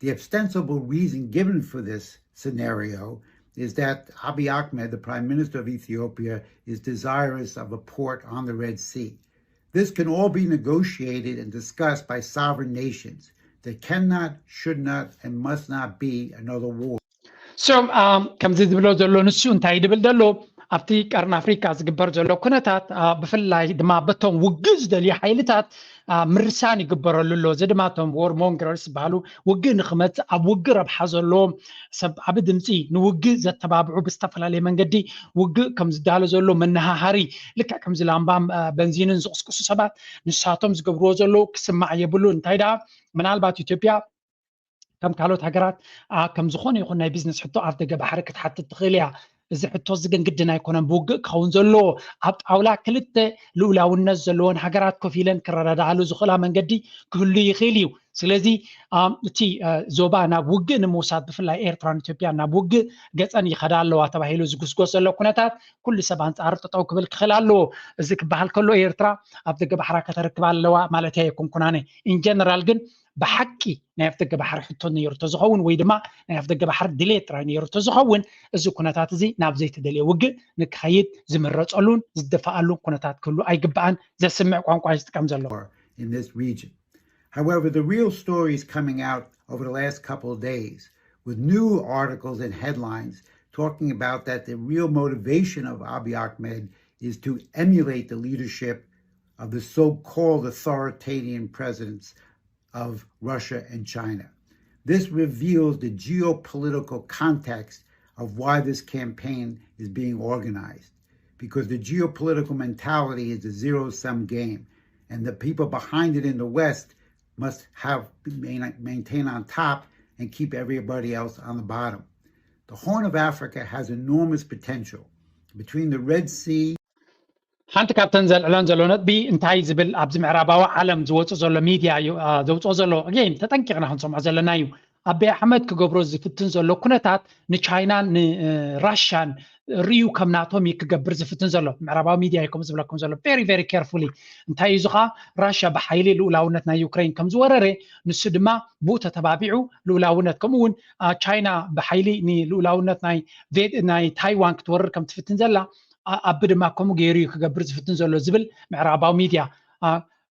The ostensible reason given for this scenario is that Abiy Ahmed, the Prime Minister of Ethiopia, is desirous of a port on the Red Sea. This can all be negotiated and discussed by sovereign nations. There cannot, should not, and must not be another war. So, um, ከምዚ ዝብሎ ዘሎ ንሱ እንታይ ድብል ዘሎ፣ ኣብቲ ቀርኒ ኣፍሪካ ዝግበር ዘሎ ኩነታት፣ አ፣ ብፍላይ ድማ በቶም ውግእ ዝደልዩ ሓይልታት፣ አ፣ ምርሳን ይግበረሉ ኣሎ። እዚ ድማ እቶም ዎር ሞንገርስ ዝበሃሉ፣ ውግእ ንክመፅእ፣ ኣብ ውግእ ረብሓ ዘለዎም ሰብ ዓቢ ድምፂ፣ ንውግእ ዘተባብዑ፣ ብዝተፈላለየ መንገዲ ውግእ ከም ዝዳሎ ዘሎ መነሃሃሪ፣ ልክዕ ከምዚ ላምባን፣ አ፣ በንዚንን ዝቕስቅሱ ሰባት፣ ንሳቶም ዝገብርዎ ዘለዉ ክስማዕ የብሉ። እንታይ ደኣ፣ ምናልባት ኢትዮጵያ ከም ካልኦት ሃገራት፣ አ፣ ከም ዝኾነ ይኹን ናይ ቢዝነስ ሕቶ ኣፍ ደገ ባሕሪ ክትሓትት ትኽእል እያ። እዚ ሕቶ እዚ ግን ግድን ኣይኮነን ብውግእ ክኸውን ዘለዎ። ኣብ ጣውላ ክልተ ልኡላውነት ዘለወን ሃገራት ኮፍ ኢለን ክረዳድኣሉ ዝኽእላ መንገዲ ክህሉ ይኽእል እዩ። ስለዚ፣ አ፣ እቲ፣ አ፣ ዞባ ናብ ውግእ ንምውሳድ፣ ብፍላይ ኤርትራን ኢትዮጵያን ናብ ውግእ ገጸን ይኸዳ ኣለዋ ተባሂሉ ዝጉስጎስ ዘሎ ኩነታት፣ ኩሉ ሰብ ኣንጻሩ ጠጠው ክብል ክኽእል ኣለዎ። እዚ ክበሃል ከሎ፣ ኤርትራ ኣብ ደገ ባሕራ ከተርክብ ኣለዋ ማለት ኣይኮንኩን ኣነ። ኢን ጀነራል ግን፣ ብሓቂ ናይ ኣፍደገ ባሕሪ ሕቶ ነይሩ ተዝኸውን፣ ወይ ድማ ናይ ኣፍደገ ባሕሪ ድሌት ጥራይ ነይሩ ተዝኸውን፣ እዚ ኩነታት እዚ ናብ ዘይተደልየ ውግእ ንክኸይድ ዝምረፀሉን ዝደፈኣሉን ኩነታት ክህሉ ኣይግባእን። ዘስምዕ ቋንቋ እዩ ዝጥቀም ዘሎ። In this region. However, the real story is coming out over the last couple of days with new articles and headlines talking about that the real motivation of Abiy Ahmed is to emulate the leadership of the so-called authoritarian presidents of Russia and China. This reveals the geopolitical context of why this campaign is being organized, because the geopolitical mentality is a zero-sum game, and the people behind it in the West must have maintain on top and keep everybody else on the bottom. The Horn of Africa has enormous potential. Between the Red Sea ሓንቲ ካብተን ዘልዕለን ዘሎ ነጥቢ እንታይ ዝብል ኣብዚ ምዕራባዊ ዓለም ዝወፁ ዘሎ ሚድያ እዩ ዘውፅኦ ዘሎ። ጌን ተጠንቂቕና ክንሰምዖ ዘለና እዩ። ኣቢ ኣሕመድ ክገብሮ ዝፍትን ዘሎ ኩነታት ንቻይናን ንራሽያን ርዩ ከም ናቶም እዩ ክገብር ዝፍትን ዘሎ። ምዕራባዊ ሚድያ እዩ ከም ዝብለኩም ዘሎ very very carefully። እንታይ እዩ እዚ ከዓ ራሽያ ብሓይሊ ልኡላውነት ናይ ዩክሬን ከም ዝወረረ፣ ንሱ ድማ ብኡ ተተባቢዑ ልኡላውነት፣ ከምኡ እውን ቻይና ብሓይሊ ንልኡላውነት ናይ ታይዋን ክትወርር ከም ትፍትን ዘላ ኣቢ ድማ ከምኡ ገይሩ እዩ ክገብር ዝፍትን ዘሎ ዝብል ምዕራባዊ ሚድያ።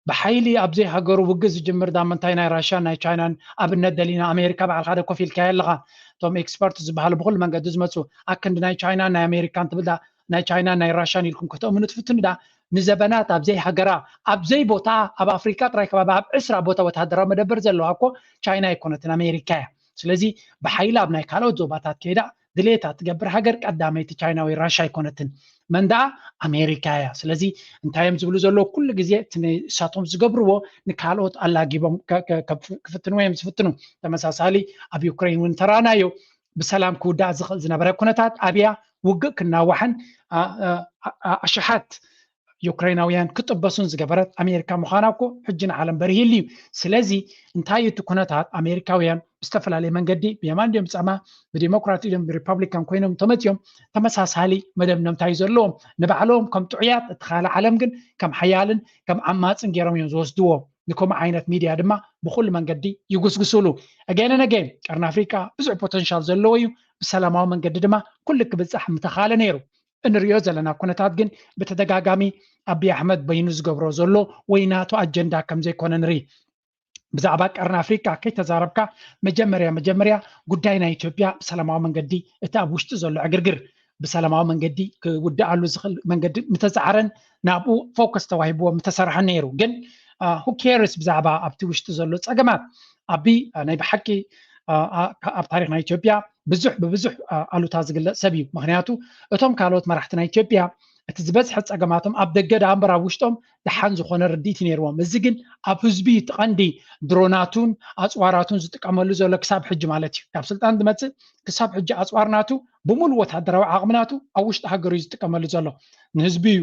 ብሓይሊ ኣብዘይ ሃገሩ ውግእ ዝጅምር ዳመንታይ ናይ ራሽያን ናይ ቻይናን ኣብነት ደሊና፣ ኣሜሪካ ባዕልካ ደ ኮፍ ኢልካዮ ኣለካ። እቶም ኤክስፐርት ዝበሃሉ ብኩሉ መንገዲ ዝመፁ ኣክንዲ ናይ ቻይናን ናይ ኣሜሪካን ትብል ዳ ናይ ቻይናን ናይ ራሽያን ኢልኩም ከተእምኑ ትፍትኑ ዳ ንዘበናት ኣብዘይ ሃገራ ኣብዘይ ቦታ ኣብ ኣፍሪካ ጥራይ ከባቢ ኣብ ዕስራ ቦታ ወተሃደራዊ መደበር ዘለዋ እኮ ቻይና ኣይኮነትን ኣሜሪካ እያ። ስለዚ ብሓይሊ ኣብ ናይ ካልኦት ዞባታት ከይዳ ድሌታ ትገብር ሃገር ቀዳመይቲ ቻይና ወይ ራሻ ኣይኮነትን። መን ደኣ ኣሜሪካ እያ። ስለዚ እንታይ እዮም ዝብሉ ዘለዉ? ኩሉ ግዜ እቲ ንሳቶም ዝገብርዎ ንካልኦት ኣላጊቦም ክፍትንዎ እዮም ዝፍትኑ። ተመሳሳሊ ኣብ ዩክሬን እውን ተራናዮ ብሰላም ክውዳእ ዝኽእል ዝነበረ ኩነታት ኣብያ ውግእ ክናዋሕን ኣሽሓት ዩክሬናውያን ክጥበሱን ዝገበረት ኣሜሪካ ምዃና እኮ ሕጂ ንዓለም በሪሂሉ እዩ። ስለዚ እንታይ እዩ እቲ ኩነታት? ኣሜሪካውያን ብዝተፈላለየ መንገዲ ብየማን ድዮም ብፀማ ብዲሞክራት ድዮም ብሪፐብሊካን ኮይኖም እንተመፅኦም ተመሳሳሊ መደምደምታ እዩ ዘለዎም። ንባዕሎም ከም ጥዑያት እቲ ካልእ ዓለም ግን ከም ሓያልን ከም ዓማፅን ገይሮም እዮም ዝወስድዎ። ንከምኡ ዓይነት ሚድያ ድማ ብኩሉ መንገዲ ይጉስጉሱሉ። ኣገይን ኣገይን ቀርኒ ኣፍሪቃ ብዙሕ ፖተንሻል ዘለዎ እዩ። ብሰላማዊ መንገዲ ድማ ኩሉ ክብፃሕ ምተኻለ ነይሩ። እንሪኦ ዘለና ኩነታት ግን ብተደጋጋሚ ኣቢ ኣሕመድ በይኑ ዝገብሮ ዘሎ ወይ ናቱ ኣጀንዳ ከም ዘይኮነ ንርኢ። ብዛዕባ ቀርኒ ኣፍሪቃ ከይተዛረብካ መጀመርያ መጀመርያ ጉዳይ ናይ ኢትዮጵያ ብሰላማዊ መንገዲ እቲ ኣብ ውሽጢ ዘሎ ዕግርግር ብሰላማዊ መንገዲ ክውድኣሉ ዝኽእል መንገዲ ምተፃዕረን ናብኡ ፎከስ ተዋሂብዎ ምተሰርሐን ነይሩ። ግን who cares ብዛዕባ ኣብቲ ውሽጢ ዘሎ ፀገማት። ኣቢ ናይ ብሓቂ ኣብ ታሪክ ናይ ኢትዮጵያ ብዙሕ ብብዙሕ ኣሉታ ዝግለፅ ሰብ እዩ። ምክንያቱ እቶም ካልኦት መራሕቲ ናይ ኢትዮጵያ እቲ ዝበዝሐ ፀገማቶም ኣብ ደገ ደኣ እምበር ኣብ ውሽጦም ደሓን ዝኾነ ርድኢት ነይርዎም። እዚ ግን ኣብ ህዝቢ እቲ ቀንዲ ድሮናቱን ኣፅዋራቱን ዝጥቀመሉ ዘሎ ክሳብ ሕጂ ማለት እዩ። ካብ ስልጣን ዝመፅእ ክሳብ ሕጂ ኣፅዋር ናቱ ብምሉእ ወታደራዊ ዓቕሚ ናቱ ኣብ ውሽጢ ሃገሩ እዩ ዝጥቀመሉ ዘሎ። ንህዝቢ እዩ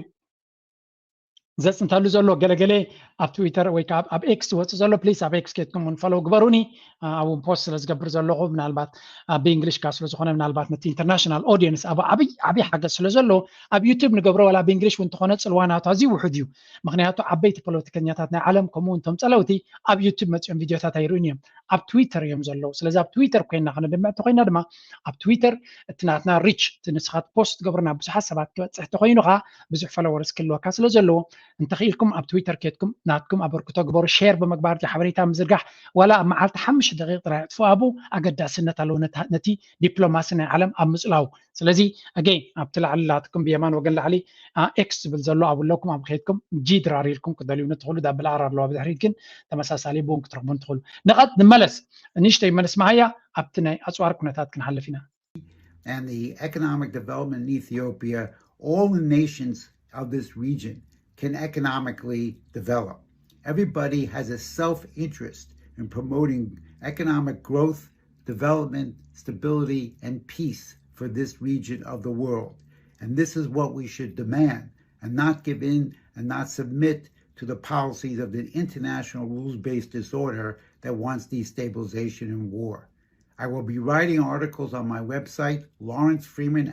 ዘፅንተሉ ዘሎ። ገለገለ ኣብ ትዊተር ወይ ከዓ ኣብ ኤክስ ዝወፅእ ዘሎ ፕሊስ ኣብ ኤክስ ኬድኩም እውን ፈሎው ግበሩኒ። ኣብውን ፖስት ስለ ዝገብር ዘለኹ ምናልባት ብእንግሊሽ ካ ስለ ዝኾነ ምናልባት ነቲ ኢንተርናሽናል ኦዲየንስ ኣብ ዓብይ ዓብይ ሓገዝ ስለ ዘለዎ ኣብ ዩቱብ ንገብሮ ዋላ ብእንግሊሽ እውን እንተኾነ ፅልዋ ናቱ ኣዝዩ ውሑድ እዩ። ምክንያቱ ዓበይቲ ፖለቲከኛታት ናይ ዓለም ከምኡ እውን እቶም ፀለውቲ ኣብ ዩቱብ መፂኦም ቪድዮታት ኣይርእዩን እዮም። ኣብ ትዊተር እዮም ዘለዉ። ስለዚ ኣብ ትዊተር ኮይና ከነድምዕ እንተኮይና ድማ ኣብ ትዊተር እቲ ናትና ሪች እቲ ንስኻ ፖስት ትገብርና ብዙሓት ሰባት ክበፅሕ ተኮይኑ ከዓ ብዙሕ ፎሎወርስ ክህልወካ ስለ ዘለዎ እንተኽኢልኩም ኣብ ትዊተር ኬድኩም ናትኩም ኣበርክቶ ግበሩ። ሼር ብምግባር ሓበሬታ ምዝርጋሕ ዋላ ኣብ መዓልቲ ሓሙሽተ ደቂቕ ጥራይ ኣጥፍኡ። ኣብኡ ኣገዳስነት ኣለዎ ነቲ ዲፕሎማሲ ናይ ዓለም ኣብ ምፅላው። ስለዚ ኣገይን ኣብቲ ላዕሊ ላትኩም ብየማን ወገን ላዕሊ ኤክስ ዝብል ዘሎ ኣብ ኣለኩም ኣብ ከይድኩም ጂ ድራር ኢልኩም ክትደልዩ ንትኽእሉ ዳብል ኣር ኣለዋ ብድሕሪት ግን ተመሳሳሊ ብውን ክትረኽቡ ንትኽእሉ። ንቐጥ ንመለስ ንእሽተይ መለስ መሃያ ኣብቲ ናይ ኣፅዋር ኩነታት ክንሓልፍ ኢና። And the economic development in Ethiopia, all the nations of this region can economically develop. Everybody has a self-interest in promoting economic growth, development, stability, and peace for this region of the world. And this is what we should demand and not give in and not submit to the policies of the international rules-based disorder that wants destabilization and war. I will be writing articles on my website, Lawrence Freeman.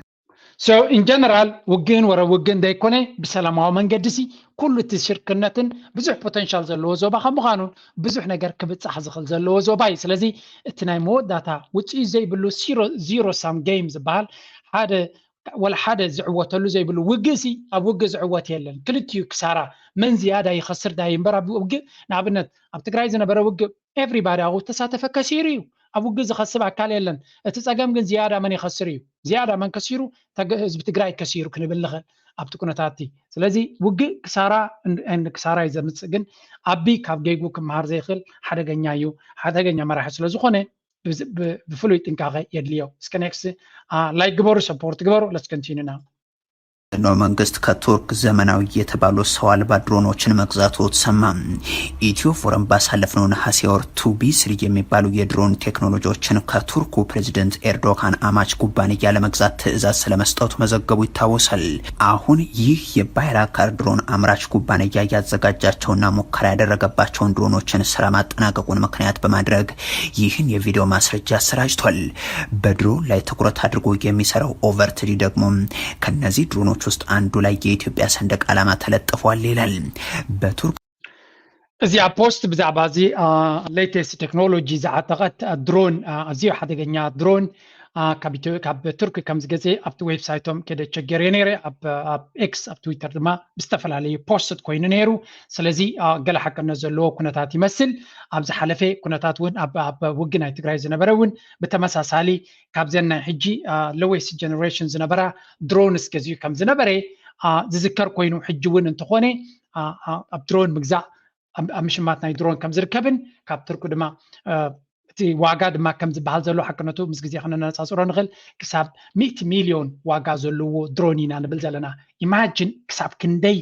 So in general ውግን ወረ ውግን ዘይኮነ ብሰላማዊ መንገዲ ሲ ኩሉ እቲ ሽርክነትን ብዙሕ ፖተንሻል ዘለዎ ዞባ ከም ምዃኑን ብዙሕ ነገር ክብፃሕ ዝኽእል ዘለዎ ዞባ እዩ። ስለዚ እቲ ናይ መወዳእታ ውፅኢት ዘይብሉ ዚሮ ሳም ጌም ዝበሃል ሓደ ወላ ሓደ ዝዕወተሉ ዘይብሉ ውግእ ሲ ኣብ ውግእ ዝዕወት የለን። ክልቲኡ ክሳራ፣ መን ዝያዳ ይኸስር ዳይ እምበር ኣብ ውግእ፣ ንኣብነት ኣብ ትግራይ ዝነበረ ውግእ everybody ኣብኡ ዝተሳተፈ ከሲሩ እዩ። ኣብ ውግእ ዝኸስብ ኣካል የለን። እቲ ፀገም ግን ዝያዳ መን ይኸስር እዩ። ዝያዳ መን ከሲሩ? ህዝቢ ትግራይ ከሲሩ ክንብል ንኽእል ኣብቲ ኩነታት እቲ። ስለዚ ውግእ ክሳራ ክሳራ እዩ ዘምፅእ። ግን ኣቢ ካብ ገይጉ ክመሃር ዘይኽእል ሓደገኛ እዩ። ሓደገኛ መራሒ ስለዝኾነ ብፍሉይ ጥንቃቐ የድልዮ። እስከ ኔክስት ላይክ ግበሩ፣ ሰፖርት ግበሩ። Let's continue now. ኖ መንግስት ከቱርክ ዘመናዊ የተባሉ ሰው አልባ ድሮኖችን መግዛቱ ተሰማ። ኢትዮ ፎረም ባሳለፍነው ነሐሴ ወር ቱ ቢ ስሪ የሚባሉ የድሮን ቴክኖሎጂዎችን ከቱርኩ ፕሬዚደንት ኤርዶጋን አማች ኩባንያ ለመግዛት ትዕዛዝ ስለመስጠቱ መዘገቡ ይታወሳል። አሁን ይህ የባይራካር ድሮን አምራች ኩባንያ ያዘጋጃቸውና ሙከራ ያደረገባቸውን ድሮኖችን ስራ ማጠናቀቁን ምክንያት በማድረግ ይህን የቪዲዮ ማስረጃ አሰራጅቷል። በድሮን ላይ ትኩረት አድርጎ የሚሰራው ኦቨርትዲ ደግሞ ከነዚህ ድሮኖች ውስጥ አንዱ ላይ የኢትዮጵያ ሰንደቅ ዓላማ ተለጥፏል ይላል። በቱርክ እዚኣ ፖስት ብዛዕባ እዚ ሌቴስት ቴክኖሎጂ ዝዓጠቐት ድሮን፣ ኣዝዩ ሓደገኛ ድሮን ካብ ቱርኪ ከም ዝገዘ ኣብቲ ዌብሳይቶም ከደ ቸገር ነይረ። ኣብ ኤክስ ኣብ ትዊተር ድማ ብዝተፈላለዩ ፖስት ኮይኑ ነይሩ። ስለዚ ገለ ሓቅነት ዘለዎ ኩነታት ይመስል። ኣብ ዝሓለፈ ኩነታት እውን ኣብ ውግእ ናይ ትግራይ ዝነበረ እውን ብተመሳሳሊ ካብዘን ናይ ሕጂ ሎዌስት ጀነሬሽን ዝነበራ ድሮንስ ገዚኡ ከም ዝነበረ ዝዝከር ኮይኑ ሕጂ እውን እንተኾነ ኣብ ድሮን ምግዛእ ኣብ ምሽማት ናይ ድሮን ከም ዝርከብን ካብ ቱርኪ ድማ እቲ ዋጋ ድማ ከም ዝበሃል ዘሎ ሓቅነቱ ምስ ግዜ ክነነፃፅሮ ንኽእል። ክሳብ ሚእቲ ሚልዮን ዋጋ ዘለዎ ድሮን ኢና ንብል ዘለና። ኢማጅን ክሳብ ክንደይ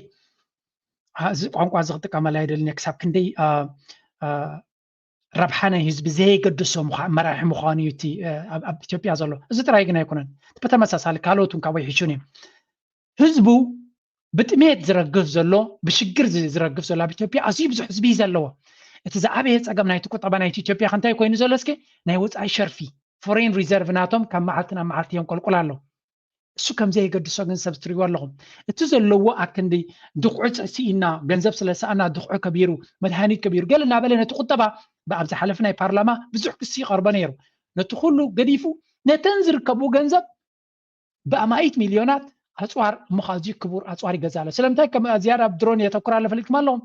እዚ ቋንቋ እዚ ክጥቀመላ ኣይደልን። ክሳብ ክንደይ ረብሓ ናይ ህዝቢ ዘየገድሶ መራሒ ምዃኑ እዩ እቲ ኣብ ኢትዮጵያ ዘሎ። እዚ ጥራይ ግን ኣይኮነን። ብተመሳሳሊ ካልኦት እውን ካብኡ ይሕሹን እዮም። ህዝቡ ብጥሜት ዝረግፍ ዘሎ፣ ብሽግር ዝረግፍ ዘሎ ኣብ ኢትዮጵያ ኣዝዩ ብዙሕ ህዝቢ እዩ ዘለዎ። እቲ ዝዓበየ ፀገም ናይቲ ቁጠባ ናይቲ ኢትዮጵያ ከ እንታይ ኮይኑ ዘሎ? እስኪ ናይ ወፃኢ ሸርፊ ፎሬን ሪዘርቭ ናቶም ካብ መዓልቲ ናብ መዓልቲ የንቆልቁል ኣሎ። እሱ ከም ዘየገድሶ ግን ሰብ ትሪእዎ ኣለኹም። እቲ ዘለዎ ኣክንዲ ድኹዒ ስኢና ገንዘብ ስለ ሰኣና ድኹዒ ከቢሩ መድሃኒት ከቢሩ ገለ እናበለ ነቲ ቁጠባ ብኣብ ዝሓለፈ ናይ ፓርላማ ብዙሕ ክሲ ይቐርቦ ነይሩ። ነቲ ኩሉ ገዲፉ ነተን ዝርከቡ ገንዘብ ብኣማኢት ሚልዮናት ኣፅዋር እሞ ኣዝዩ ክቡር ኣፅዋር ይገዛ ኣሎ። ስለምንታይ ከም ዝያዳ ኣብ ድሮን የተኩር ኣሎ ፈሊጥኩም ኣለኹም?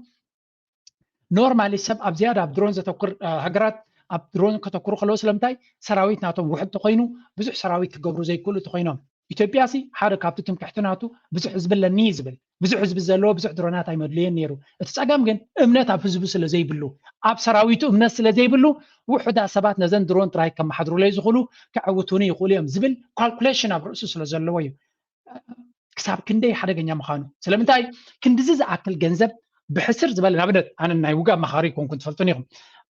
ኖርማሊ ሰብ ኣብ ዝያዳ ኣብ ድሮን ዘተኩር ሃገራት ኣብ ድሮን ከተኩሩ ከለዉ ስለምንታይ ሰራዊት ናቶም ውሕድ ተኮይኑ ብዙሕ ሰራዊት ክገብሩ ዘይክእሉ ተኮይኖም። ኢትዮጵያ ሲ ሓደ ካብቲ ትምክሕቲ ናቱ ብዙሕ ህዝቢ ኣለኒ እዩ ዝብል። ብዙሕ ህዝቢ ዘለዎ ብዙሕ ድሮናት ኣይመድልየን ነይሩ። እቲ ፀገም ግን እምነት ኣብ ህዝቡ ስለ ዘይብሉ ኣብ ሰራዊቱ እምነት ስለ ዘይብሉ ውሑዳት ሰባት ነዘን ድሮን ጥራይ ከመሓድሩለይ ዝኽእሉ ከዕውቱኒ ይኽእሉ እዮም ዝብል ካልኩሌሽን ኣብ ርእሱ ስለ ዘለዎ እዩ። ክሳብ ክንደይ ሓደገኛ ምዃኑ። ስለምንታይ ክንድዚ ዝኣክል ገንዘብ ብሕስር ዝበለ ንኣብነት ኣነ ናይ ውጋ ኣማኻሪ ይኮንኩን ትፈልጡን ኢኹም።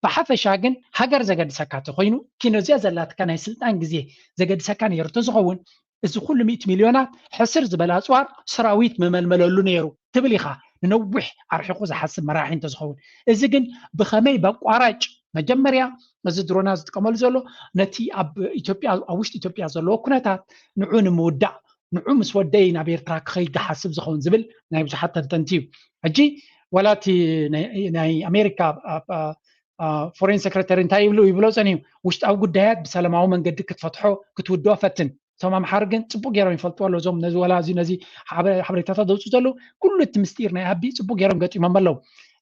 ብሓፈሻ ግን ሃገር ዘገድሰካ ተኮይኑ ኪኖዚያ ዘላትካ ናይ ስልጣን ግዜ ዘገድሰካ ነይሩ ተዝኸውን እዚ ኩሉ ሚእቲ ሚልዮናት ሕስር ዝበለ ኣፅዋር ሰራዊት መመልመለሉ ነይሩ ትብል ኢኻ። ንነዊሕ ኣርሒቑ ዝሓስብ መራሒ እንተዝኸውን። እዚ ግን ብኸመይ በቋራጭ መጀመርያ እዚ ድሮና ዝጥቀመሉ ዘሎ ነቲ ኣብ ኢትዮጵያ ኣብ ውሽጢ ኢትዮጵያ ዘለዎ ኩነታት ንዑ ንምውዳእ ንዑ ምስ ወደይ ናብ ኤርትራ ክኸይድ ዝሓስብ ዝኸውን ዝብል ናይ ብዙሓት ተንተንቲ እዩ። ሕጂ ዋላ እቲ ናይ ኣሜሪካ ፎሬን ሴክሬታሪ እንታይ ይብሉ ይብሎ ፀኒዩ ውሽጣዊ ጉዳያት ብሰላማዊ መንገዲ ክትፈትሖ ክትውድኦ ፈትን። እቶም ኣምሓር ግን ፅቡቅ ገይሮም ይፈልጥዎ ኣለዉ። እዞም ነዚ ወላ እዚ ነዚ ሓበሬታታት ዘውፅኡ ዘለዉ ኩሉ እቲ ምስጢር ናይ ኣቢ ፅቡቅ ገይሮም ገጢሞም ኣለዉ።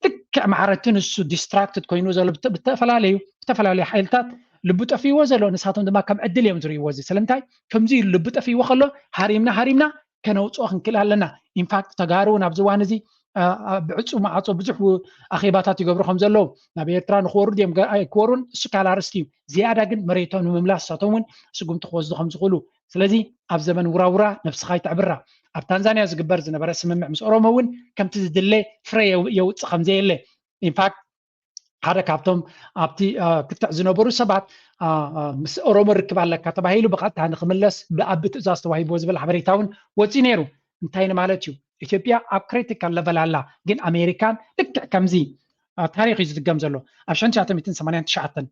ልክዕ ማዕረ እቲ ንሱ ዲስትራክትድ ኮይኑ ዘሎ ብተፈላለዩ ዝተፈላለዩ ሓይልታት ልቡ ጠፊእዎ ዘሎ ንሳቶም ድማ ከም ዕድል እዮም ዝርእይዎ። እዚ ስለምንታይ ከምዚ ኢሉ ልቡ ጠፊእዎ ከሎ ሃሪምና ሃሪምና ከነውፅኦ ክንክእል ኣለና። ኢንፋክት ተጋሩ እውን ኣብዚ እዋን እዚ ብዕፁ ማዕፆ ብዙሕ ኣኼባታት ይገብሩ ከም ዘለዉ ናብ ኤርትራ ንክወሩ ድዮም ኣይክወሩን እሱ ካል ኣርስቲ እዩ። ዝያዳ ግን መሬቶም ንምምላስ ንሳቶም እውን ስጉምቲ ክወስዱ ከም ዝኽእሉ። ስለዚ ኣብ ዘመን ውራውራ ነብስኻ ይተዕብራ። ኣብ ታንዛንያ ዝግበር ዝነበረ ስምምዕ ምስ ኦሮሞ እውን ከምቲ ዝድለ ፍረ የውፅእ ከም ዘየለ ኢንፋክት ሓደ ካብቶም ኣብቲ ክትዕ ዝነበሩ ሰባት ምስ ኦሮሞ ርክብ ኣለካ ተባሂሉ ብቐጥታ ንክምለስ ብኣቢ ትእዛዝ ተዋሂብዎ ዝብል ሓበሬታ እውን ወፂኡ ነይሩ። እንታይ ንማለት እዩ? ኢትዮጵያ ኣብ ክሪቲካል ለቨል ኣላ። ግን ኣሜሪካን ልክዕ ከምዚ ታሪክ እዩ ዝድገም ዘሎ ኣብ ሽሕን ትሽዓተ ሚእትን ሰማንያን ትሽዓተን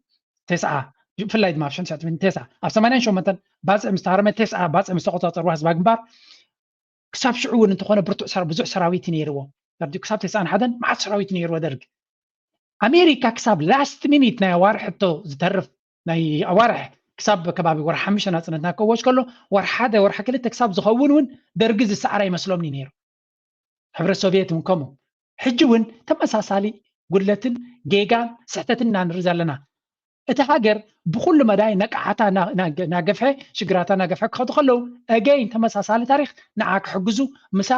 ተስዓ ብፍላይ ድማ ኣብ ሽሕን ትሽዓተ ሚእትን ተስዓ ኣብ ሰማንያን ሸሞንተን ባፅዕ ምስ ተሃረመ ተስዓ ባፅዕ ምስ ተቆፃፀርዋ ህዝባ ግንባር ክሳብ ሽዑ እውን እንተኾነ ብርቱዕ ብዙሕ ሰራዊት እዩ ነይርዎ። ክሳብ ተስዓን ሓደን መዓት ሰራዊት ነይርዎ ደርግ። ኣሜሪካ ክሳብ ላስት ሚኒት ናይ ኣዋርሕ ሕቶ ዝተርፍ ናይ ኣዋርሕ ክሳብ ከባቢ ወርሒ ሓሙሽተ ናፅነትና ክእወጅ ከሎ፣ ወርሒ ሓደ፣ ወርሒ ክልተ ክሳብ ዝኸውን እውን ደርጊ ዝሰዓረ ኣይመስሎምን እዩ ነይሩ። ሕብረት ሶቪየት እውን ከምኡ። ሕጂ እውን ተመሳሳሊ ጉድለትን ጌጋን ስሕተትን ኢና ንርኢ ዘለና። እቲ ሃገር ብኩሉ መዳይ ነቃዓታ እናገፍሐ፣ ሽግራታ እናገፍሐ ክኸዱ ከለዉ፣ again ተመሳሳሊ ታሪክ ንዓ ክሕግዙ፣ ምሳ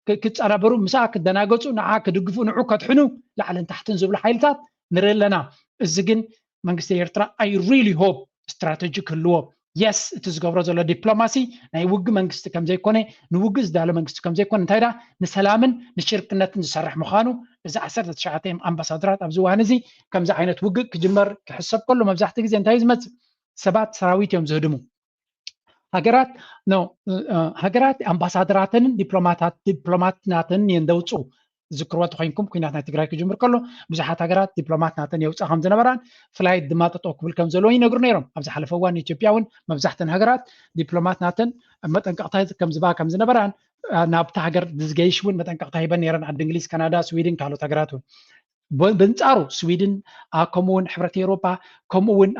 ክፀናበሩ፣ ምሳ ክደናገፁ፣ ንዓ ክድግፉ፣ ንዑ ከድሕኑ ላዕልን ታሕትን ዝብሉ ሓይልታት ንርኢ ኣለና። እዚ ግን መንግስቲ ኤርትራ I really hope ስትራተጂ ክህልዎ። የስ፣ እቲ ዝገብሮ ዘሎ ዲፕሎማሲ ናይ ውግእ መንግስቲ ከም ዘይኮነ፣ ንውግእ ዝዳሎ መንግስቲ ከም ዘይኮነ፣ እንታይ ዳ ንሰላምን ንሽርክነትን ዝሰርሕ ምዃኑ እዚ ዓሰርተ ትሽዓተ ኣምባሳደራት ኣብዚ እዋን እዚ ከምዚ ዓይነት ውግእ ክጅመር ክሕሰብ ከሎ መብዛሕትኡ ግዜ እንታይ እዩ ዝመጽእ? ሰባት ሰራዊት እዮም ዝህድሙ። ሃገራት no ሃገራት ኣምባሳደራተንን ዲፕሎማታት ዲፕሎማትናተንን እየን ዘውፅኡ። ዝክርዎ ተኮይንኩም ኩናት ናይ ትግራይ ክጅምር ከሎ ብዙሓት ሃገራት ዲፕሎማት ናተን የውፅኣ ከም ዝነበራን ፍላይት ድማ ጠጠው ክብል ከም ዘለዎ ይነግሩ ነይሮም። ኣብ ዝሓለፈ እዋን ኢትዮጵያ እውን መብዛሕተን ሃገራት ዲፕሎማት ናተን መጠንቀቕታ ከም ዝባ ከም ዝነበራን ናብቲ ሃገር ዝገይሽ እውን መጠንቀቕታ ሂበን ነይረን። ዓዲ እንግሊዝ፣ ካናዳ፣ ስዊድን ካልኦት ሃገራት እውን ብንፃሩ ስዊድን ከምኡውን ሕብረት ኤውሮጳ ከምኡውን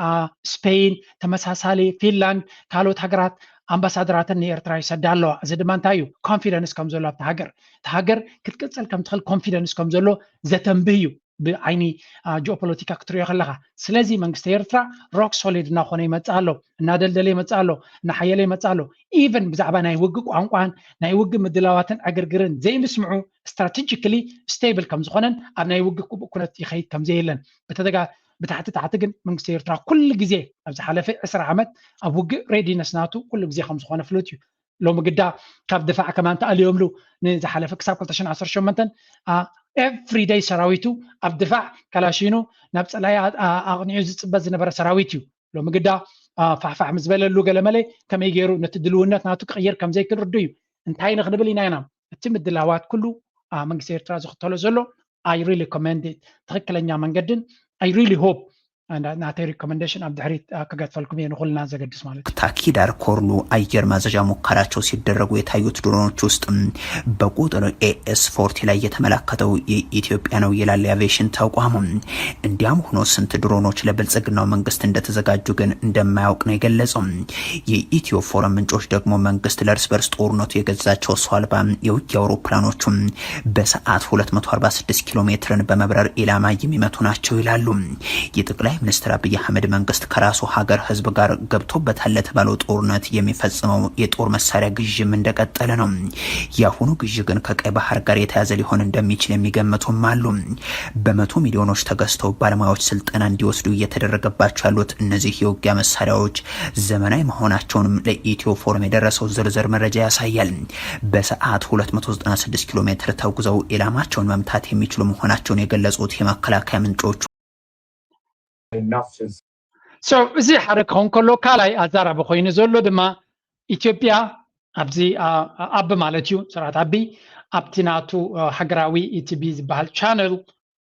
ስፔን ተመሳሳሊ ፊንላንድ ካልኦት ሃገራት ኣምባሳደራተን ንኤርትራ ይሰዳ ኣለዋ። እዚ ድማ እንታይ እዩ? ኮንፊደንስ ከም ዘሎ ኣብቲ ሃገር እቲ ሃገር ክትቅፅል ከም ትኽእል ኮንፊደንስ ከም ዘሎ ዘተንብህ እዩ። ብዓይኒ ጂኦፖለቲካ ክትሪኦ ከለካ ስለዚ መንግስቲ ኤርትራ ሮክ ሶሊድ እናኮነ ይመፅእ ኣሎ፣ እናደልደለ ይመፅእ ኣሎ፣ እናሓየለ ይመፅእ ኣሎ። ኢቨን ብዛዕባ ናይ ውግእ ቋንቋን ናይ ውግእ ምድላዋትን ዕግርግርን ዘይምስምዑ ስትራቴጂካሊ ስቴብል ከም ዝኾነን ኣብ ናይ ውግእ ክቡእ ኩነት ይኸይድ ከም ዘየለን ብተደጋ ብታሕቲ ታሕቲ ግን መንግስቲ ኤርትራ ኩሉ ግዜ ኣብ ዝሓለፈ ዕስራ ዓመት ኣብ ውግእ ሬዲነስ ናቱ ኩሉ ግዜ ከም ዝኾነ ፍሉጥ እዩ። ሎሚ ግዳ ካብ ድፋዕ ከማን ተኣልዮምሉ ንዝሓለፈ ክሳብ ክልተ ሽሕን ዓሰርተ ሸሞንተን ኤቭሪደይ ሰራዊቱ ኣብ ድፋዕ ከላሽኑ ናብ ፀላኢ ኣቕኒዑ ዝፅበ ዝነበረ ሰራዊት እዩ። ሎሚ ግዳ ፋሕፋሕ ምስ በለሉ ገለመለ ከመይ ገይሩ ነቲ ድልውነት ናቱ ክቕይር ከም ዘይክእል ርዱ እዩ። እንታይ ንክንብል ኢና ኢና እቲ ምድላዋት ኩሉ መንግስቲ ኤርትራ ዝኽተሎ ዘሎ I really commend ትኽክለኛ መንገድን I really hope ናተይ ሪኮመንዴሽን ኣብ ድሕሪት ክገድፈልኩም እየ ንኩልና ዘገድስ ማለት እዩ። ታኪዳር ኮርኑ አየር ማዘዣ ሙከራቸው ሲደረጉ የታዩት ድሮኖች ውስጥ በቁጥር ኤኤስ ፎርቲ ላይ የተመላከተው የኢትዮጵያ ነው ይላል የአቪዬሽን ተቋሙ። እንዲያም ሆኖ ስንት ድሮኖች ለብልጽግናው መንግስት እንደተዘጋጁ ግን እንደማያውቅ ነው የገለጸው። የኢትዮ ፎረም ምንጮች ደግሞ መንግስት ለእርስ በርስ ጦርነቱ የገዛቸው ሰው አልባ የውጊያ አውሮፕላኖቹ በሰዓት ሁለት መቶ አርባ ስድስት ኪሎ ሜትርን በመብረር ኢላማ የሚመቱ ናቸው ይላሉ። የጠቅላይ ሚኒስትር አብይ አህመድ መንግስት ከራሱ ሀገር ህዝብ ጋር ገብቶበታል ለተባለው ጦርነት የሚፈጽመው የጦር መሳሪያ ግዥም እንደቀጠለ ነው። የአሁኑ ግዥ ግን ከቀይ ባህር ጋር የተያዘ ሊሆን እንደሚችል የሚገምቱም አሉ። በመቶ ሚሊዮኖች ተገዝተው ባለሙያዎች ስልጠና እንዲወስዱ እየተደረገባቸው ያሉት እነዚህ የውጊያ መሳሪያዎች ዘመናዊ መሆናቸውንም ለኢትዮ ፎረም የደረሰው ዝርዝር መረጃ ያሳያል። በሰዓት ሁለት መቶ ዘጠና ስድስት ኪሎ ሜትር ተጉዘው ኢላማቸውን መምታት የሚችሉ መሆናቸውን የገለጹት የመከላከያ ምንጮቹ እዚ ሓደ ክኸውን ከሎ ካልኣይ ኣዛራቢ ኮይኑ ዘሎ ድማ ኢትዮጵያ ኣብዚ ኣብ ማለት እዩ ስርዓት ኣቢ ኣብቲ ናቱ ሃገራዊ ኢቲቢ ዝበሃል ቻነል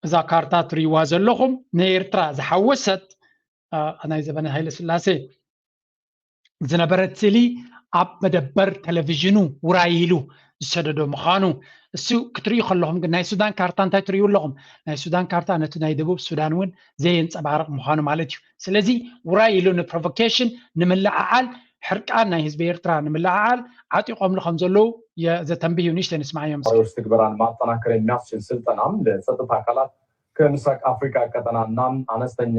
እዛ ካርታ ትሪዋ ዘለኹም ንኤርትራ ዝሓወሰት ናይ ዘበነ ሃይለ ስላሴ ዝነበረት ስእሊ ኣብ መደበር ቴሌቪዥኑ ውራይ ኢሉ ዝሰደዶ ምዃኑ እሱ ክትርእዩ ከለኹም ግን ናይ ሱዳን ካርታ እንታይ ትርእዩ ኣለኹም? ናይ ሱዳን ካርታ ነቲ ናይ ደቡብ ሱዳን እውን ዘየንፀባርቕ ምዃኑ ማለት እዩ። ስለዚ ውራይ ኢሉ ንፕሮቮኬሽን ንምልዕዓል ሕርቃን ናይ ህዝቢ ኤርትራ ንምልዕዓል ዓጢቖምሉ ከም ዘለዉ ዘተንብህ እዩ። ንእሽተይ ንስማዓዮም። ትግበራን ማጠናከር የሚያስችል ስልጠናም ለጸጥታ አካላት ከምስራቅ አፍሪካ ቀጠናና አነስተኛ